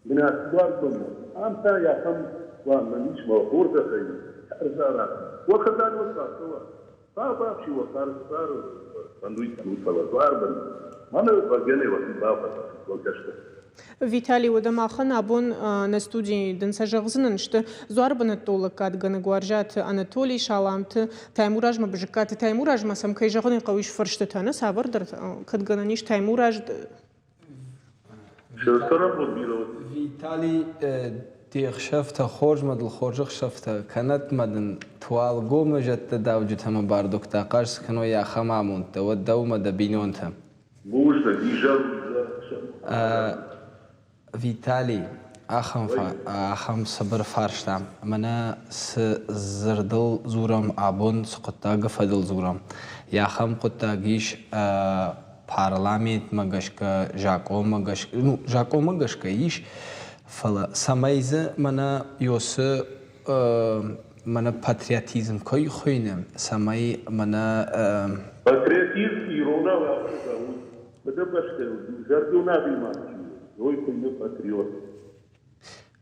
Бынатуарзонмӕ ам та ахӕм план нӕм ис, мӕ хорзӕхӕй ӕрзарат. Уӕ хӕдзармӕ куы ацӕуа, бабафси уӕ хъарм фӕндуй кӕнут, фӕлӕ дзуарбын мӕнӕ бӕгӕны уӕхи бафӕдзӕхсут уӕ кӕстӕр. Виталий, уӕдӕ махӕн абон нӕ студийы дын сӕ зӕгъдзынӕн сты дзуары бынӕттон лӕггадгӕнӕг Уарзиаты Анатолий, Саламты Таймуразмӕ, Бызыккаты Таймуразмӕ сӕм кӕй зӕгъын ӕй хъӕуы ис фӕрстытӕ, нӕ цавӕрдӕр, кӕд гӕнӕн ис Таймураз Виталий, де хсӕвтӕ хорз мӕ дыл хорз ӕхсӕвтӕ кӕнӕт мӕ дын Туалгомы зӕдтӕ дауджытӕ мӕ бардугтӕ ахъаз цы кӕной ахӕм амондтӕ, уӕд дӕу мӕ дӕ бинонтӕ. Бузныг, изӕр. Виталий, ахӕм, ахӕм цыбыр фарста. Мӕнӕ цы дзырдыл дзурӕм абон, цы хъуыддагы фӕдыл дзурӕм, ахӕм хъуыддаг ис парламентмӕ гӕсгӕ, закъонмӕ гӕсгӕ, ну, закъонмӕ гӕсгӕ ис, фӕлӕ цӕмӕй дзы мӕнӕ ёсы мӕнӕ патриотизм кӕй хуыйны, цӕмӕй мӕнӕ Патриотизм иронау афтӕ у, Фыдыбӕстӕйыл иузӕрдион адӕймаг чи у, уый хуыйны патриот.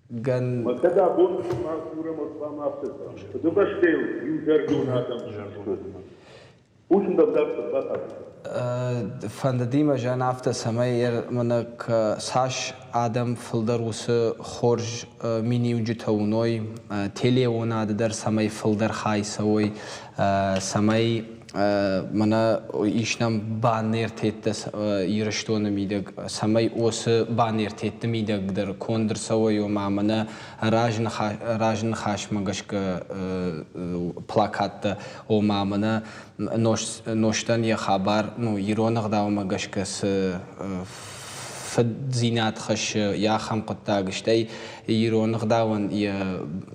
Гӕн Мӕ кӕд абон мах дзурӕм, уӕд хъуамӕ афтӕ зӕгъӕм. Фыдыбӕстӕйыл иузӕрдион адӕм чи сты, Хъусын дӕм дарддӕр бахатыр. Фӕндыди мӕ зӕн афтӕ, цӕмӕй мӕнӕ цас адӕм фылдӕр уыцы хорз миниуджытӕ уыной, телеуынады дӕр цӕмӕй фылдӕр хай цӕуой, цӕмӕй мӕнӕ ис нӕм баннертеттӕ Ирыстоны мидӕг, цӕмӕй уыцы баннертетты мидӕг дӕр конд ӕрцӕуой, ома мӕнӕ разныхасмӕ гӕсгӕ плакаттӕ, ома мӕнӕ нозтӕн йӕ хабар ну, ирон ӕгъдаумӕ гӕсгӕ цы фыддзинад хӕссы, йӕ ахӕм хъуыддаг, стӕй ирон ӕгъдауӕн йӕ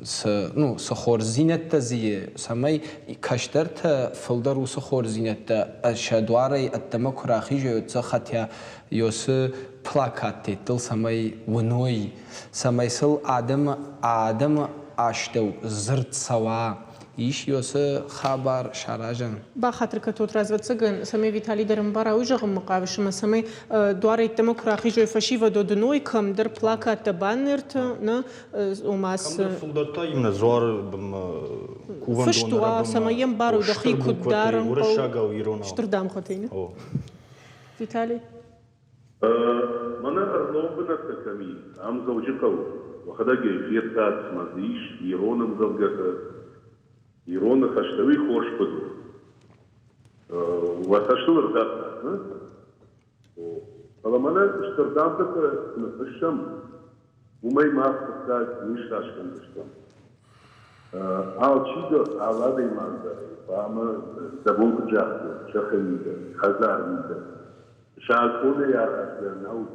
цы, ну, цы хорздзинӕдтӕ дзы и, цӕмӕй кӕстӕртӕ фылдӕр уыцы хорздзинӕдтӕ сӕ дуарӕй ӕддӕмӕ куы рахизой, уӕд сӕ хотя ёсы плакаттеттыл цӕмӕй уыной, цӕмӕй сыл адӕмы адӕмы астӕу дзырд цӕуа, ис ёсы хабар саразӕн. Бахатыр кӕнут, развӕццӕгӕн, цӕмӕй Виталий дӕр ӕмбара, уый зӕгъынмӕ хъавыс ӕмӕ цӕмӕй дуарӕй ӕддӕмӕ куы рахизой фӕсивӕд, уӕд уыной кӕмдӕр плакаттӕ, баннертӕ, нӕ, ома цы... Кӕмдӕр фылдӕр та именно дзуары бынмӕ кувӕндоны Фыст уа, цӕмӕй йӕм барой, дӕхи куыд дарын хъӕуы. Уырыссагау, иронау. Стыр дамгъӕтӕй, нӕ? Виталий? Мӕнӕ ӕрног бынӕттӕ кӕм и, ам Дзӕуджыхъӕуы, уӕхӕдӕг ӕй федтат, ӕмӕ дзы ис ирон ӕмдзӕвгӕтӕ, ирон ныхӕстӕ. Уый хорз куыд у? Уӕ цӕстыл ӕрдардтат, нӕ? О. Фӕлӕ мӕнӕ стыр дамгъӕтӕ куы ныффыссӕм, уымӕй мах хъуыддаг не сраст кӕндзыстӕм. Алчидӕр, алы адӕймаг дӕр хъуамӕ дӕ бон куыд загътон, сӕхи мидӕг, хӕдзары мидӕг закъонӕй аразгӕ нӕу.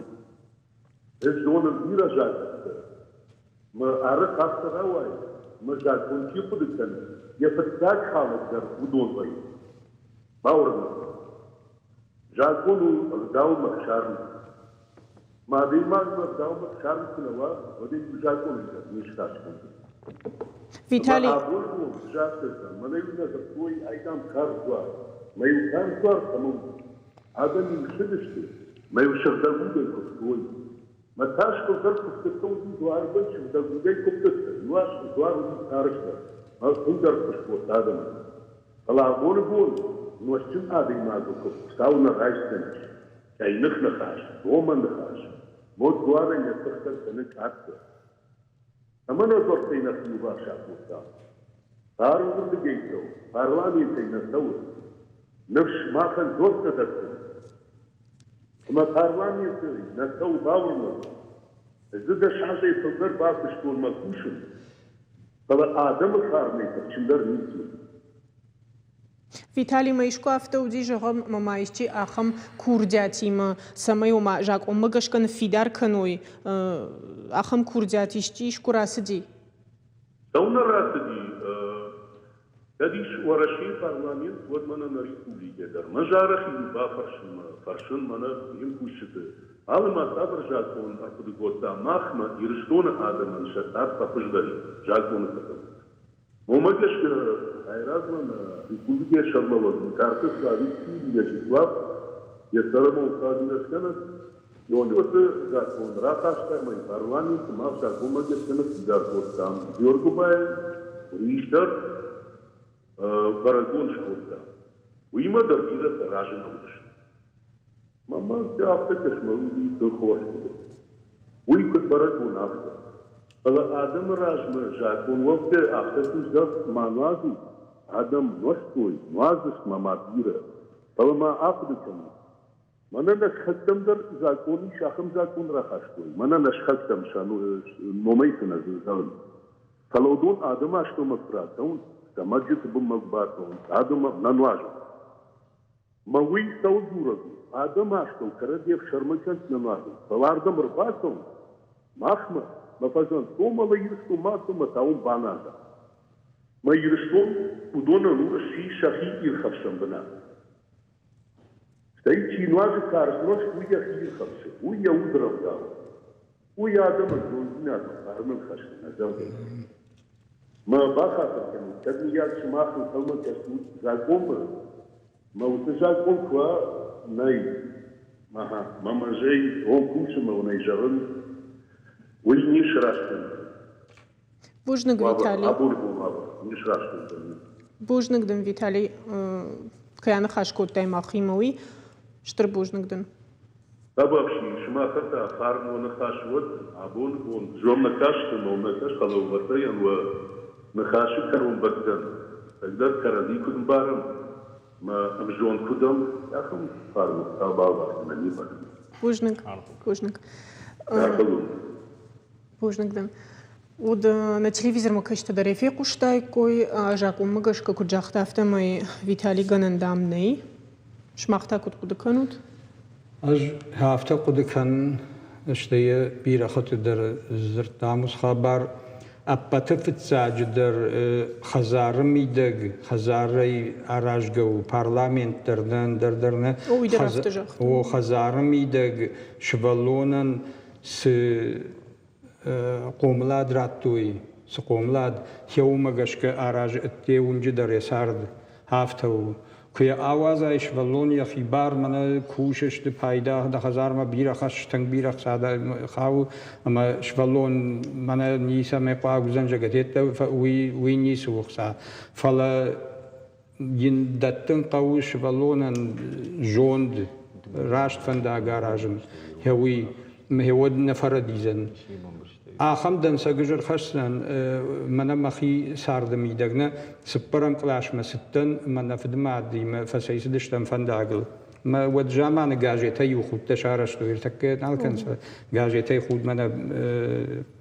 Ӕз зонын бирӕ закъӕттӕ. Мӕ арӕх афтӕ рауайы, мӕ закъон чи хъуыды кӕны, йӕ фыццаг халӕг дӕр уыдон вӕййы. Бауырнӕд мӕ. Закъон у ӕгъдаумӕ ӕфсарм. Мӕ адӕймагмӕ ӕгъдаумӕ ӕфсарм куы нӕ уа, уӕд ӕй иу закъонӕй дӕр не сраст кӕндзӕн. Виталий. Ӕмӕ абоны бон цы загътӕ, мӕнӕ-иу нӕ дзырдтой, ай, дам, карз дзуар. Мӕ-иу карз дзуар цӕмӕн уыд? Адӕм-иу ссыдысты, мӕ-иу сыгъдӕг удӕй куывтой. Мӕ тас фылдӕр куывдтытӕ уыди дзуарбын сыгъдӕг удӕй куывдтытӕ, иу аз дзуар уыди карздӕр, мӕ тынгдӕр ӕххуыс кодта адӕмӕн. Фӕлӕ абоны бон нозтджын адӕймагы куывд Хуыцау нӕ райсдзӕнис. Къӕйных ныхас, домӕн ныхас, мод дзуарӕн йӕ тыхтӕ кӕны къаддӕр. Ӕмӕ нӕ дзуӕрттӕй нӕхи иуварс акодтам. Хъару уырдыгӕй цӕуы, парламентӕй нӕ цӕуы. Ныфс махӕн дзуӕрттӕ дӕттынц. Ӕмӕ парламенты нӕ цӕуы бауырнӕг. Ӕз дзы дӕс азӕй фылдӕр бакуыстон мӕ кусын, фӕлӕ адӕмы фарнӕй тыхджындӕр ницы у. Виталий ма искуы афтӕ уыди, зӕгъӕм, ӕмӕ ма исчи ахӕм курдиатимӕ, цӕмӕй ома закъонмӕ гӕсгӕ ныффидар кӕной, ахӕм курдиат исчи искуы рацыди? Цӕуылнӕ рацыди? Кӕд ис Уӕрӕсейы парламент, уӕд мӕнӕ нӕ республикӕ дӕр. Мӕ зарӕх-иу бафӕрсынмӕ, фӕрсын мӕнӕ не мкусджыты. Алы ма цавӕр закъон ӕрхъуыды кодта махмӕ, Ирыстоны адӕмӕн сӕ цард фӕхуыздӕр и закъоны фӕдыл. Уымӕ гӕсгӕ айразмӕ нӕ республикӕйы сӕргълӕууӕг Битарты Славик Вячеслав йӕ цӕрӕнбон скӕнӕг Ёлёты закъон рахаста ӕмӕ парламенты мах закъонмӕ гӕсгӕ ныффидар кодтам. Георгуыбайы къуырисӕр бӕрӕгбон скодта. Уыимӕ дӕр бирӕтӕ разы нӕ уыдысты. Мӕнмӕ афтӕ кӕсмӕ уыди тынг хорз хъуыды. Уый куыд бӕрӕгбон, афтӕ. Фӕлӕ адӕмы размӕ закъон уӕвгӕ афтӕ куы зӕгъ, ма нуазут, адӕм нуӕзтой, нуазыс ма ма бирӕ. Фӕлӕ ма ахъуыды кӕнут, мӕнӕ нӕ сыхӕгтӕм дӕр закъон ис, ахӕм закъон рахастой. Мӕнӕ нӕ сыхӕгтӕм сӕ номӕй цы нӕ зӕгъын. Фӕлӕ уыдон адӕмы астӕумӕ куы рацӕуынц, сӕ мӕзджыты бынмӕ куы бацӕуынц, адӕмы нӕ нуазынц. Мӕ уый цӕуыл дзурӕг у? Адӕмы астӕу кӕрӕдзи ӕфсӕрмы кӕнт нӕ нуазынц, фӕлӕ ардӕм ӕрбацӕуынц махмӕ. Мӕ фӕзӕгъынц, цом ӕмӕ Ирыстон ма цом ӕмӕ та уым баназӕм. Мӕ Ирыстон уыдонӕн у сси сӕхи ирхӕфсӕн бынат. Стӕй чи нуазы карз нозт, уый йӕхи ирхӕфсы, уый йӕ уд рӕвдауы. Уый адӕмӕн зонддзинадмӕ фарнӕн хӕссы нӕ зӕрдӕ. Мӕ бахатыр кӕнут, кӕд мыййаг сымах ӕнхъӕлмӕ кӕсут закъонмӕ, мӕ уыцы закъон куы уа, нӕй. Аха, мӕ мӕзӕй он кусы мӕ уын ӕй зӕгъын, уый не сраст кӕндзӕн. Бузныг, Виталий. Абоны бон уавӕр не сраст кӕндзӕн. Бузныг дын, Виталий, кӕй аныхас кодтай махимӕ, уый. Стыр бузныг дын. Табуафси, сымахӕн та фарн уӕ ныхас уӕд, абоны бон зон нӕ касты ном нӕ кӕс, фӕлӕ уӕртӕйӕн уӕ ныхасы кӕронбӕттӕн ӕгдӕр кӕрӕдзи куыд ӕмбарӕм, мӕ ӕмзонд куыд ӕм, ахӕм фарн бавӕрдзынӕ не ппӕт. Бузныг. Бузныг. Бузныг дын. Уӕд нӕ телевизормӕ кӕсджытӕ дӕр ӕй фехъуыстаиккой, закъонмӕ гӕсгӕ куыд загъта, афтӕмӕй Виталий гӕнӕн дам нӕй. Сымах та куыд хъуыды кӕнут? Ӕз афтӕ хъуыды кӕнын, стӕй йӕ бирӕ хатты дӕр дзырдтам уыцы хабар. Ӕппӕты фыццаджыдӕр хӕдзары мидӕг, хӕдзарӕй аразгӕ у парламент дӕр нӕ, ӕндӕр дӕр нӕ. О, уый дӕр афтӕ загъта. О, хӕдзары мидӕг сывӕллонӕн цы хъомылад радтой, цы хъомылад, йӕ уымӕ гӕсгӕ аразы ӕдде уынджы дӕр йӕ цард. Афтӕ у. Куы йӕ ауадзай сывӕллон йӕхи бар, мӕнӕ кусыс ды пайда, дӕ хӕдзармӕ бирӕ хӕсс, тынг бирӕ хца хауы, ӕмӕ сывӕллон мӕнӕ ницӕмӕй хъуаг уыдзӕн, зӕгӕтеттӕ, уый, уый ницы у хца. Фӕлӕ йын дӕттын хъӕуы сывӕллонӕн зонд, раст фӕндаг аразын, уый уӕд нӕ фӕрӕдидзӕн. Ахӕм дӕнцӕг ӕз ӕрхӕсдзынӕн мӕнӕ мӕхи царды мидӕг нӕ цыппӕрӕм къласмӕ цыдтӕн ӕмӕ нӕ фыдымадимӕ фӕцӕйцыдыстӕм фӕндагыл. Мӕ уӕд заманы газетӕй иу худтӕ сарӕзтой, ӕртӕккӕ нал кӕнынц газетӕй худ мӕнӕ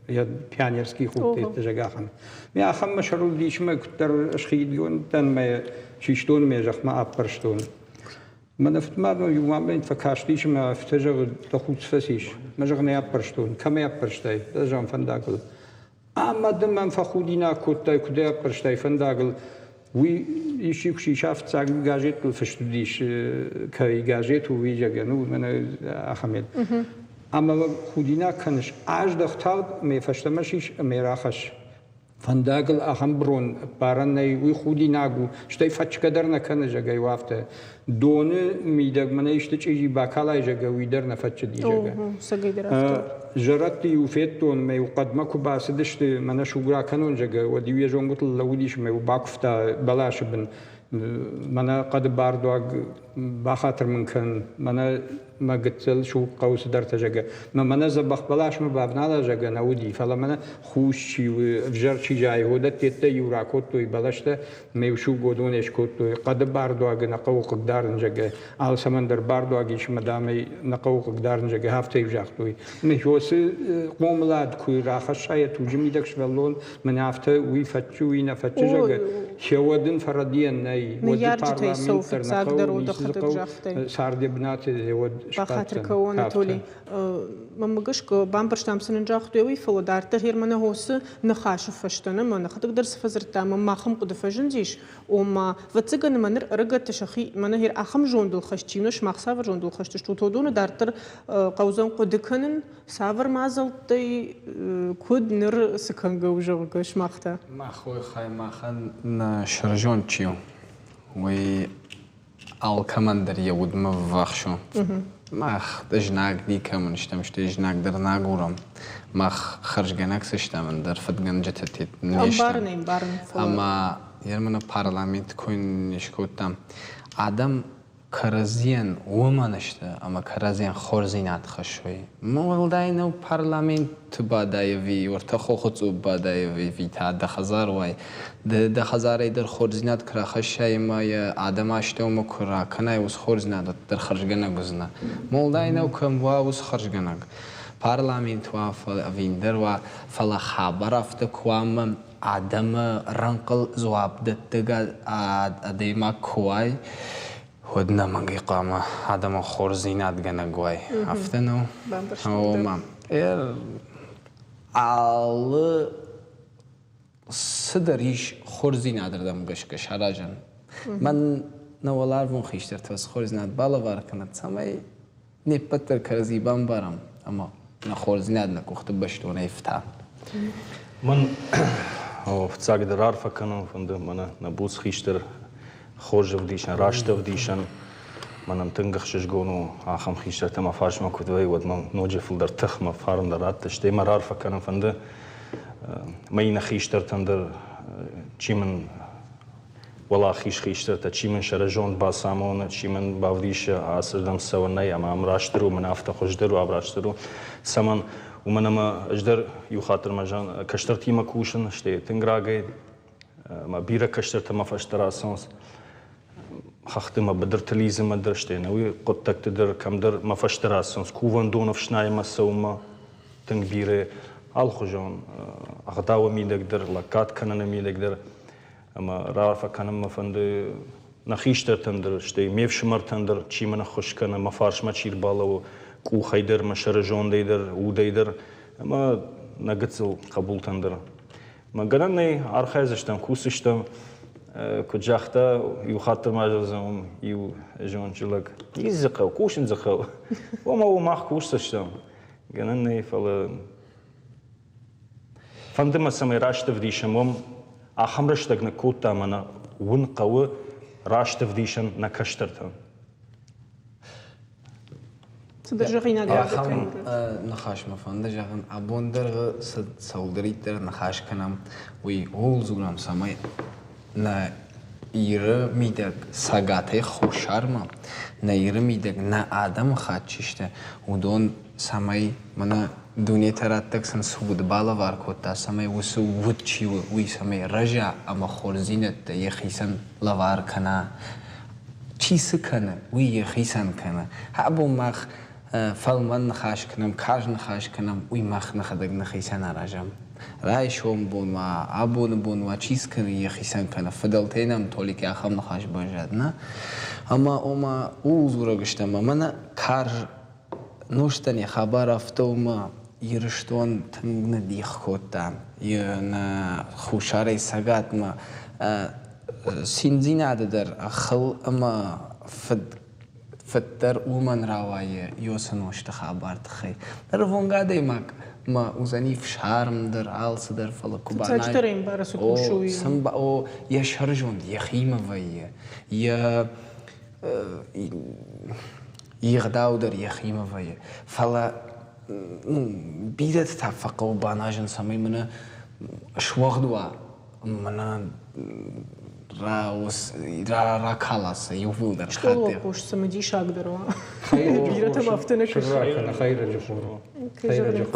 йӕ пионерский худтӕ зӕгъӕм. Ме ахӕм мӕ сӕрыл дисмӕ куыддӕр схидгонд дӕн мӕ систон мӕ зӕхмӕ аппӕрстон. Мӕнӕ фыдмадмӕ иу момент фӕкастис ӕмӕ афтӕ зӕгъы, дӕ худ фӕцис. Мӕ зӕгъын ӕй аппӕрстон. Кӕм ӕй аппӕрстай? Дӕ зӕгъын фӕндагыл. Ӕмӕ дын мӕм фӕхудинаг кодтай, куыд ӕй аппӕрстай фӕндагыл. Уый исчи куы сиса, фыццаг газеттыл фыст уыдис, кӕй газет у, уый зӕгъгӕ, ну, мӕнӕ ахӕм Ӕмӕ худинаг кӕныс, аздӕх тагъд, ӕмӕ фӕстӕмӕ сис ӕмӕ рахӕсс. Фӕндагыл ахӕм брон ӕппарӕн нӕй, уый худинаг у, стӕй фӕчгӕ дӕр нӕ кӕны, зӕгъгӕ, иу афтӕ. Доны мидӕг мӕнӕ исты чъизи бакалай, зӕгъгӕ, уый дӕр нӕ фӕччыди, зӕгъгӕ. Зӕрӕдты-иу федтон, мӕ-иу хъӕдмӕ куы бацыдысты, мӕнӕ суг ракӕнон, зӕгъгӕ, уӕд-иу йӕ зонгуытыл лӕууыдис ӕмӕ-иу бакуывта бӕласы бын. Мӕнӕ хъӕды бардуаг бахатыр мын кӕн, мӕнӕ мӕ гыццыл суг хъӕуы цыдӕртӕ, зӕгъгӕ. Мӕ мӕнӕ дзӕбӕх бӕласмӕ бавнала, зӕгъгӕ, нӕ уыди, фӕлӕ мӕнӕ хус чи у, ӕвзӕр чи зайы, уыдӕттӕ-иу ракодтой бӕлӕстӕ, ӕмӕ-иу суггодонӕй скодтой. Хъӕды бардуагы нӕ хъӕуы хъыгдарын, зӕгъгӕ, алцӕмӕн дӕр бардуаг ис ӕмӕ, дам ӕй нӕ хъӕуы хъыгдарын, зӕгъгӕ, афтӕ-иу загътой. Ныхосы хъомылад куы рахӕсса йӕ туджы мидӕг сывӕллон, мӕнӕ афтӕ уый фӕччы, уый нӕ фӕччы, зӕгъгӕ, уӕд ын фӕрӕдийӕн нӕй. Ныййарджытӕй цӕуы фыццагдӕр у дӕхӕдӕг загътай. Царды бынаты уӕд Бахатыр кӕуы, Анатолий. Мӕнмӕ гӕсгӕ, бамбӕрстам, цы нын загътой, уый, фӕлӕ дарддӕр Германы хосы ныхасы фӕстӕ нӕ мӕ нӕхӕдӕг дӕр цы фӕдзырдта, мӕ ахӕм хъуыды фӕзындис, ома, ӕвӕццӕгӕн ӕмӕ ныр ӕрыгӕтты сӕхи мӕнӕ гъер ахӕм зондыл хӕст чи у, сымах цавӕр зондыл хӕст стут, уыдоны дарддӕр хъӕудзӕн хъуыды кӕнын, цавӕр мадзӕлттӕй, куыд ныр цы кӕнгӕ у, зӕгъгӕ, сымах та? Мах уой хай махӕн нӕ сӕрзонд чи у, уый алкӕмӕн дӕр йӕ удмӕ ввахс у. Мах знаг никӕмӕн стӕм, стӕй знаг дӕр нӕ агурӕм. Мах хӕрзгӕнӕг цы стӕм, ӕндӕр фыдгӕнджытӕ не стӕм. Ӕмбарын, ӕмбарын. Ӕмӕ Ерманы парламент куы не скодтам, адӕм кӕрӕдзийӕн уымӕн сты, ӕмӕ кӕрӕдзийӕн хорздзинад хӕссой. Уӕлдай нӕу парламенты бадай ӕви уӕртӕ хохы цъупп бадай ӕви та дӕ хӕдзар уай. Ды дӕ хӕдзарӕй дӕр хорздзинад куы рахӕссай ӕмӕ йӕ адӕмы астӕумӕ куы ракӕнай, уыцы хорздзинад уӕддӕр хӕрзгӕнӕг уыдзынӕ. Уӕлдай нӕу кӕм уа уыцы хӕрзгӕнӕг. Парламент уа, ӕви ӕндӕр уа, фӕлӕ хабар афтӕ куы уа ӕмӕ адӕмы рӕнхъыл дзуапдӕттӕг адӕймаг куы уай, уӕд ӕнӕмӕнгӕй хъуамӕ адӕмӕн хорздзинадгӕнӕг уай. Афтӕ нӕу? Ома, Алы цыдӕр ис хорздзинадырдӕм гӕсгӕ саразӕн. Мӕн нӕ уӕларвон хистӕртӕ цы хорздзинад балӕвар кӕнӕд, цӕмӕй не ппӕт дӕр кӕрӕдзи бамбарӕм ӕмӕ нӕ хорздзинад нӕ къухты бӕстонӕй фта. Мӕн фыццагдӕр арфӕ кӕнын фӕнды мӕнӕ нӕ буц хистӕр хорз ӕвдисӕн, раст ӕвдисӕн. Мӕнӕн тынг ӕхсызгон у, ахӕм хистӕртӕ мӕ фарсмӕ куыд вӕййы, уӕд мӕм ноджы фылдӕр тых мӕ фарн дӕр ратты. Стӕй мӕ раарфӕ кӕнын фӕнды мӕ иннӕ хистӕртӕн дӕр, чи мын уӕлахиз хистӕртӕ, чи мын сӕрызонд бацамоны, чи мын бавдисы, ацырдӕм цӕуын нӕй ӕмӕ ам растдӕр у, мӕн афтӕ хуыздӕр у, ам растдӕр у. Цӕмӕн? Уымӕн ӕмӕ ӕз дӕр иу хатт мӕ кӕстӕртимӕ кусын, стӕй тынг рагӕй ӕмӕ бирӕ кӕстӕртӕ мӕ фӕстӕ рацӕуынц. Хӕхты мӕ быдырты лидзынмӕ дӕр, стӕй ӕнӕуи хъуыддӕгты дӕр кӕмдӕр мӕ фӕстӕ рацӕуынц. Кувӕндон ӕфснайынмӕ цӕуынмӕ тынг бирӕ алыхуызон ӕгъдауы мидӕг дӕр, лӕггад кӕныны мидӕг дӕр. Ӕмӕ раарфӕ кӕнын мӕ фӕнды нӕ хистӕртӕн дӕр, стӕй ме фсымӕртӕн дӕр, чи мын ӕххуыс кӕны, мӕ фарсмӕ чи рбалӕууы, къухӕй дӕр, мӕ сӕрызондӕй дӕр, удӕй дӕр, ӕмӕ нӕ гыццыл хъӕбултӕн дӕр. Мӕ гӕнӕн нӕй, архайдзыстӕм, кусдзыстӕм. Куыд загъта, иу хатт дӕр ма зӕгъдзӕн уым иу зондджын лӕг. Ис дзы хъӕу, кусын дзы хъӕуы. Ома уым мах кусдзыстӕм. Гӕнӕн нӕй, фӕлӕ фӕнды мӕ, цӕмӕй раст ӕвдисӕм уым ахӕм рӕстӕг ныккодта ӕмӕ нӕ уын хъӕуы раст ӕвдисӕн нӕ кӕстӕртӕн. Цыдӕр зӕгъинаг Ахӕм ныхас мӕ фӕнды зӕгъын, абон дӕргъы цы цӕуылдӕриддӕр ныхас кӕнӕм, уый ууыл дзурӕм, цӕмӕй нӕ Иры мидӕг Цӕгатӕй Хуссармӕ, нӕ Иры мидӕг нӕ адӕмыхатт чи сты, уыдон цӕмӕй мӕнӕ дунетӕ раттӕг сын цы уд балӕвар кодта, цӕмӕй уыцы уд чи у, уый цӕмӕй рӕза ӕмӕ хорздзинӕдтӕ йӕхицӕн лӕвар кӕна. Чи цы кӕны, уый йӕхицӕн кӕны. Абон мах фӕлмӕн ныхас кӕнӕм, карз ныхас кӕнӕм, уый мах нӕхӕдӕг нӕхицӕн аразӕм. Райсом бон уа, абоны бон уа, чи цы кӕны, йӕхицӕн кӕны. Фыдӕлтӕй нӕм Толик ахӕм ныхас баззад, нӕ? Ӕмӕ, ома, ууыл дзурӕг стӕм, ӕмӕ нӕ карз нозтӕн йӕ хабар афтӕ у ӕмӕ Ирыстон тынг ныддих кодта. Нӕ хуссарӕй цӕгатмӕ циндзинады дӕр хыл ӕмӕ фыддӕр уымӕн рауайы Йосы нозты хабар тыххӕй. Ӕрвонг адӕймаг ма уыдзӕни фсарм дӕр, алцыдӕр, фӕлӕ куы банай... Фыццаджыдӕр ӕмбары, цы кусы, уый. О, йӕ сӕрызонд йӕхимӕ вӕййы, йӕ йе гъдау дӕр йӕхимӕ вӕййы. Фӕлӕ ну, бирӕты та фӕхъӕуы баназын, цӕмӕй мӕнӕ суӕгъд уа, мӕнӕ ракала сӕ иууылдӕр. Стъолы хъус цымыдисагдӕр уа. Бирӕтӕм афтӕ нӕ кӕсы. Хӕйрӕджы хор.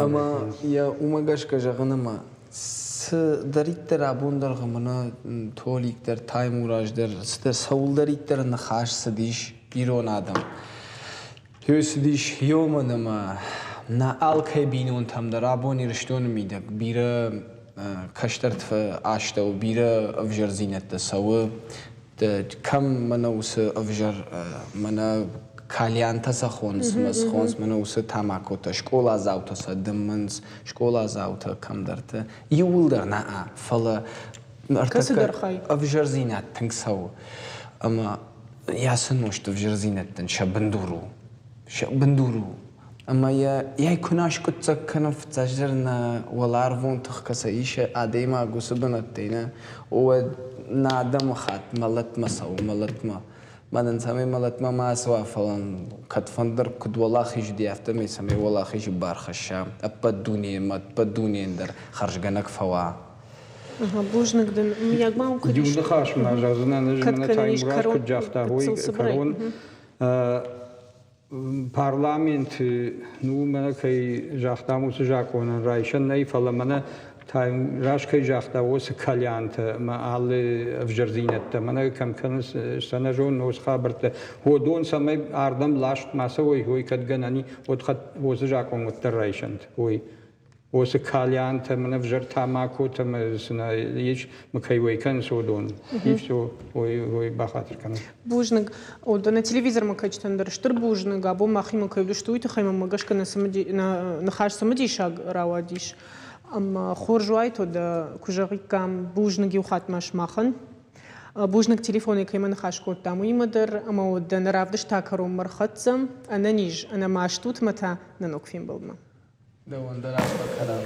Ӕмӕ йӕ уымӕ гӕсгӕ зӕгъын ӕмӕ цыдӕриддӕр абондӕргъы мӕнӕ Толик дӕр, Таймураз дӕр, цыдӕр цӕуылдӕриддӕр ныхас цыдис ирон адӕм. Цыдис уымӕн ӕмӕ нӕ алкӕй бинонтӕм дӕр абон Ирыстоны мидӕг бирӕ кӕстӕрты астӕу бирӕ ӕвзӕрдзинӕдтӕ цӕуы. Кӕм мӕнӕ уыцы ӕвзӕр, мӕнӕ кальянтӕ сӕ хонынц, мӕ цы хонынц, мӕнӕ уыцы тамакотӕ, скъоладзаутӕ сӕ дымынц, скъоладзаутӕ кӕмдӕрты. Иууылдӕр нӕ, фӕлӕ ӕртӕккӕ ӕвзӕрдзинад тынг цӕуы. Ӕмӕ йӕ цы нозт ӕвзӕрдзинӕдтӕн сӕ бындур у. Сӕ бындур у. Ӕмӕ йӕ йӕ куы нӕ скъуыддзаг кӕнӕм фыццаджыдӕр нӕ уӕларвон тых кӕцӕй исы адӕймаг уыцы бынӕттӕй нӕ, уӕд нӕ адӕмыхатт мӕлӕтмӕ цӕуы, мӕлӕтмӕ. Мӕнӕн цӕмӕй мӕлӕтмӕ ма ацӕуа, фӕлӕ кӕдфӕндӕр куыд уӕлахиз уыди, афтӕмӕй цӕмӕй уӕлахизы бар хӕсса ӕппӕт дунейы ӕмӕ ӕппӕт дунейӕн дӕр хӕрзгӕнӕг фӕуа. Бузныг дын. Мыййаг ма уым куыд Иу ныхас ма зӕгъдзынӕн ӕз, мӕнӕ Таймураз куыд загъта, уый кӕрон. Парламенты, ну, мӕнӕ кӕй загътам, уыцы закъонӕн райсӕн нӕй, фӕлӕ мӕнӕ раст кӕй загъта, уыцы кальянтӕ ӕмӕ алы ӕвзӕрдзинӕдтӕ, мӕнӕ кӕм кӕнынц, сӕ нӕ зонын, уыцы хабӕрттӕ, уыдон цӕмӕй ардӕм ласт ма цӕуой, уый кӕд гӕнӕн и, уӕд уыцы закъон уӕддӕр райсӕнт, уый. Уыцы кальянтӕ мын ӕвзӕр тамакотӕ мӕ цы нӕ ис, мы кӕй уӕй кӕнынц, уыдон. И все, уый бахатыр кӕнын. Бузныг. Нӕ телевизормӕ кӕсджытӕн дӕр стыр бузныг. Абон махимӕ кӕй уыдысты, уый тыххӕй мӕм гӕсгӕ нӕ ныхас цымыдисаг рауадис. Ӕмӕ хорз уаид, уӕдӕ куы зӕгъиккам бузныг иу хатт ма сымахӕн. Бузныг телефонӕй кӕимӕ ныхас кодтам, уыимӕ дӕр, ӕмӕ уӕдӕ нӕ равдыст та кӕронмӕ рхӕццӕ. Ӕнӕниз, ӕнӕмаст ут мӕ та нӕ ног фембӕлдмӕ. Дӕуӕн дӕр арфӕ кӕнӕм.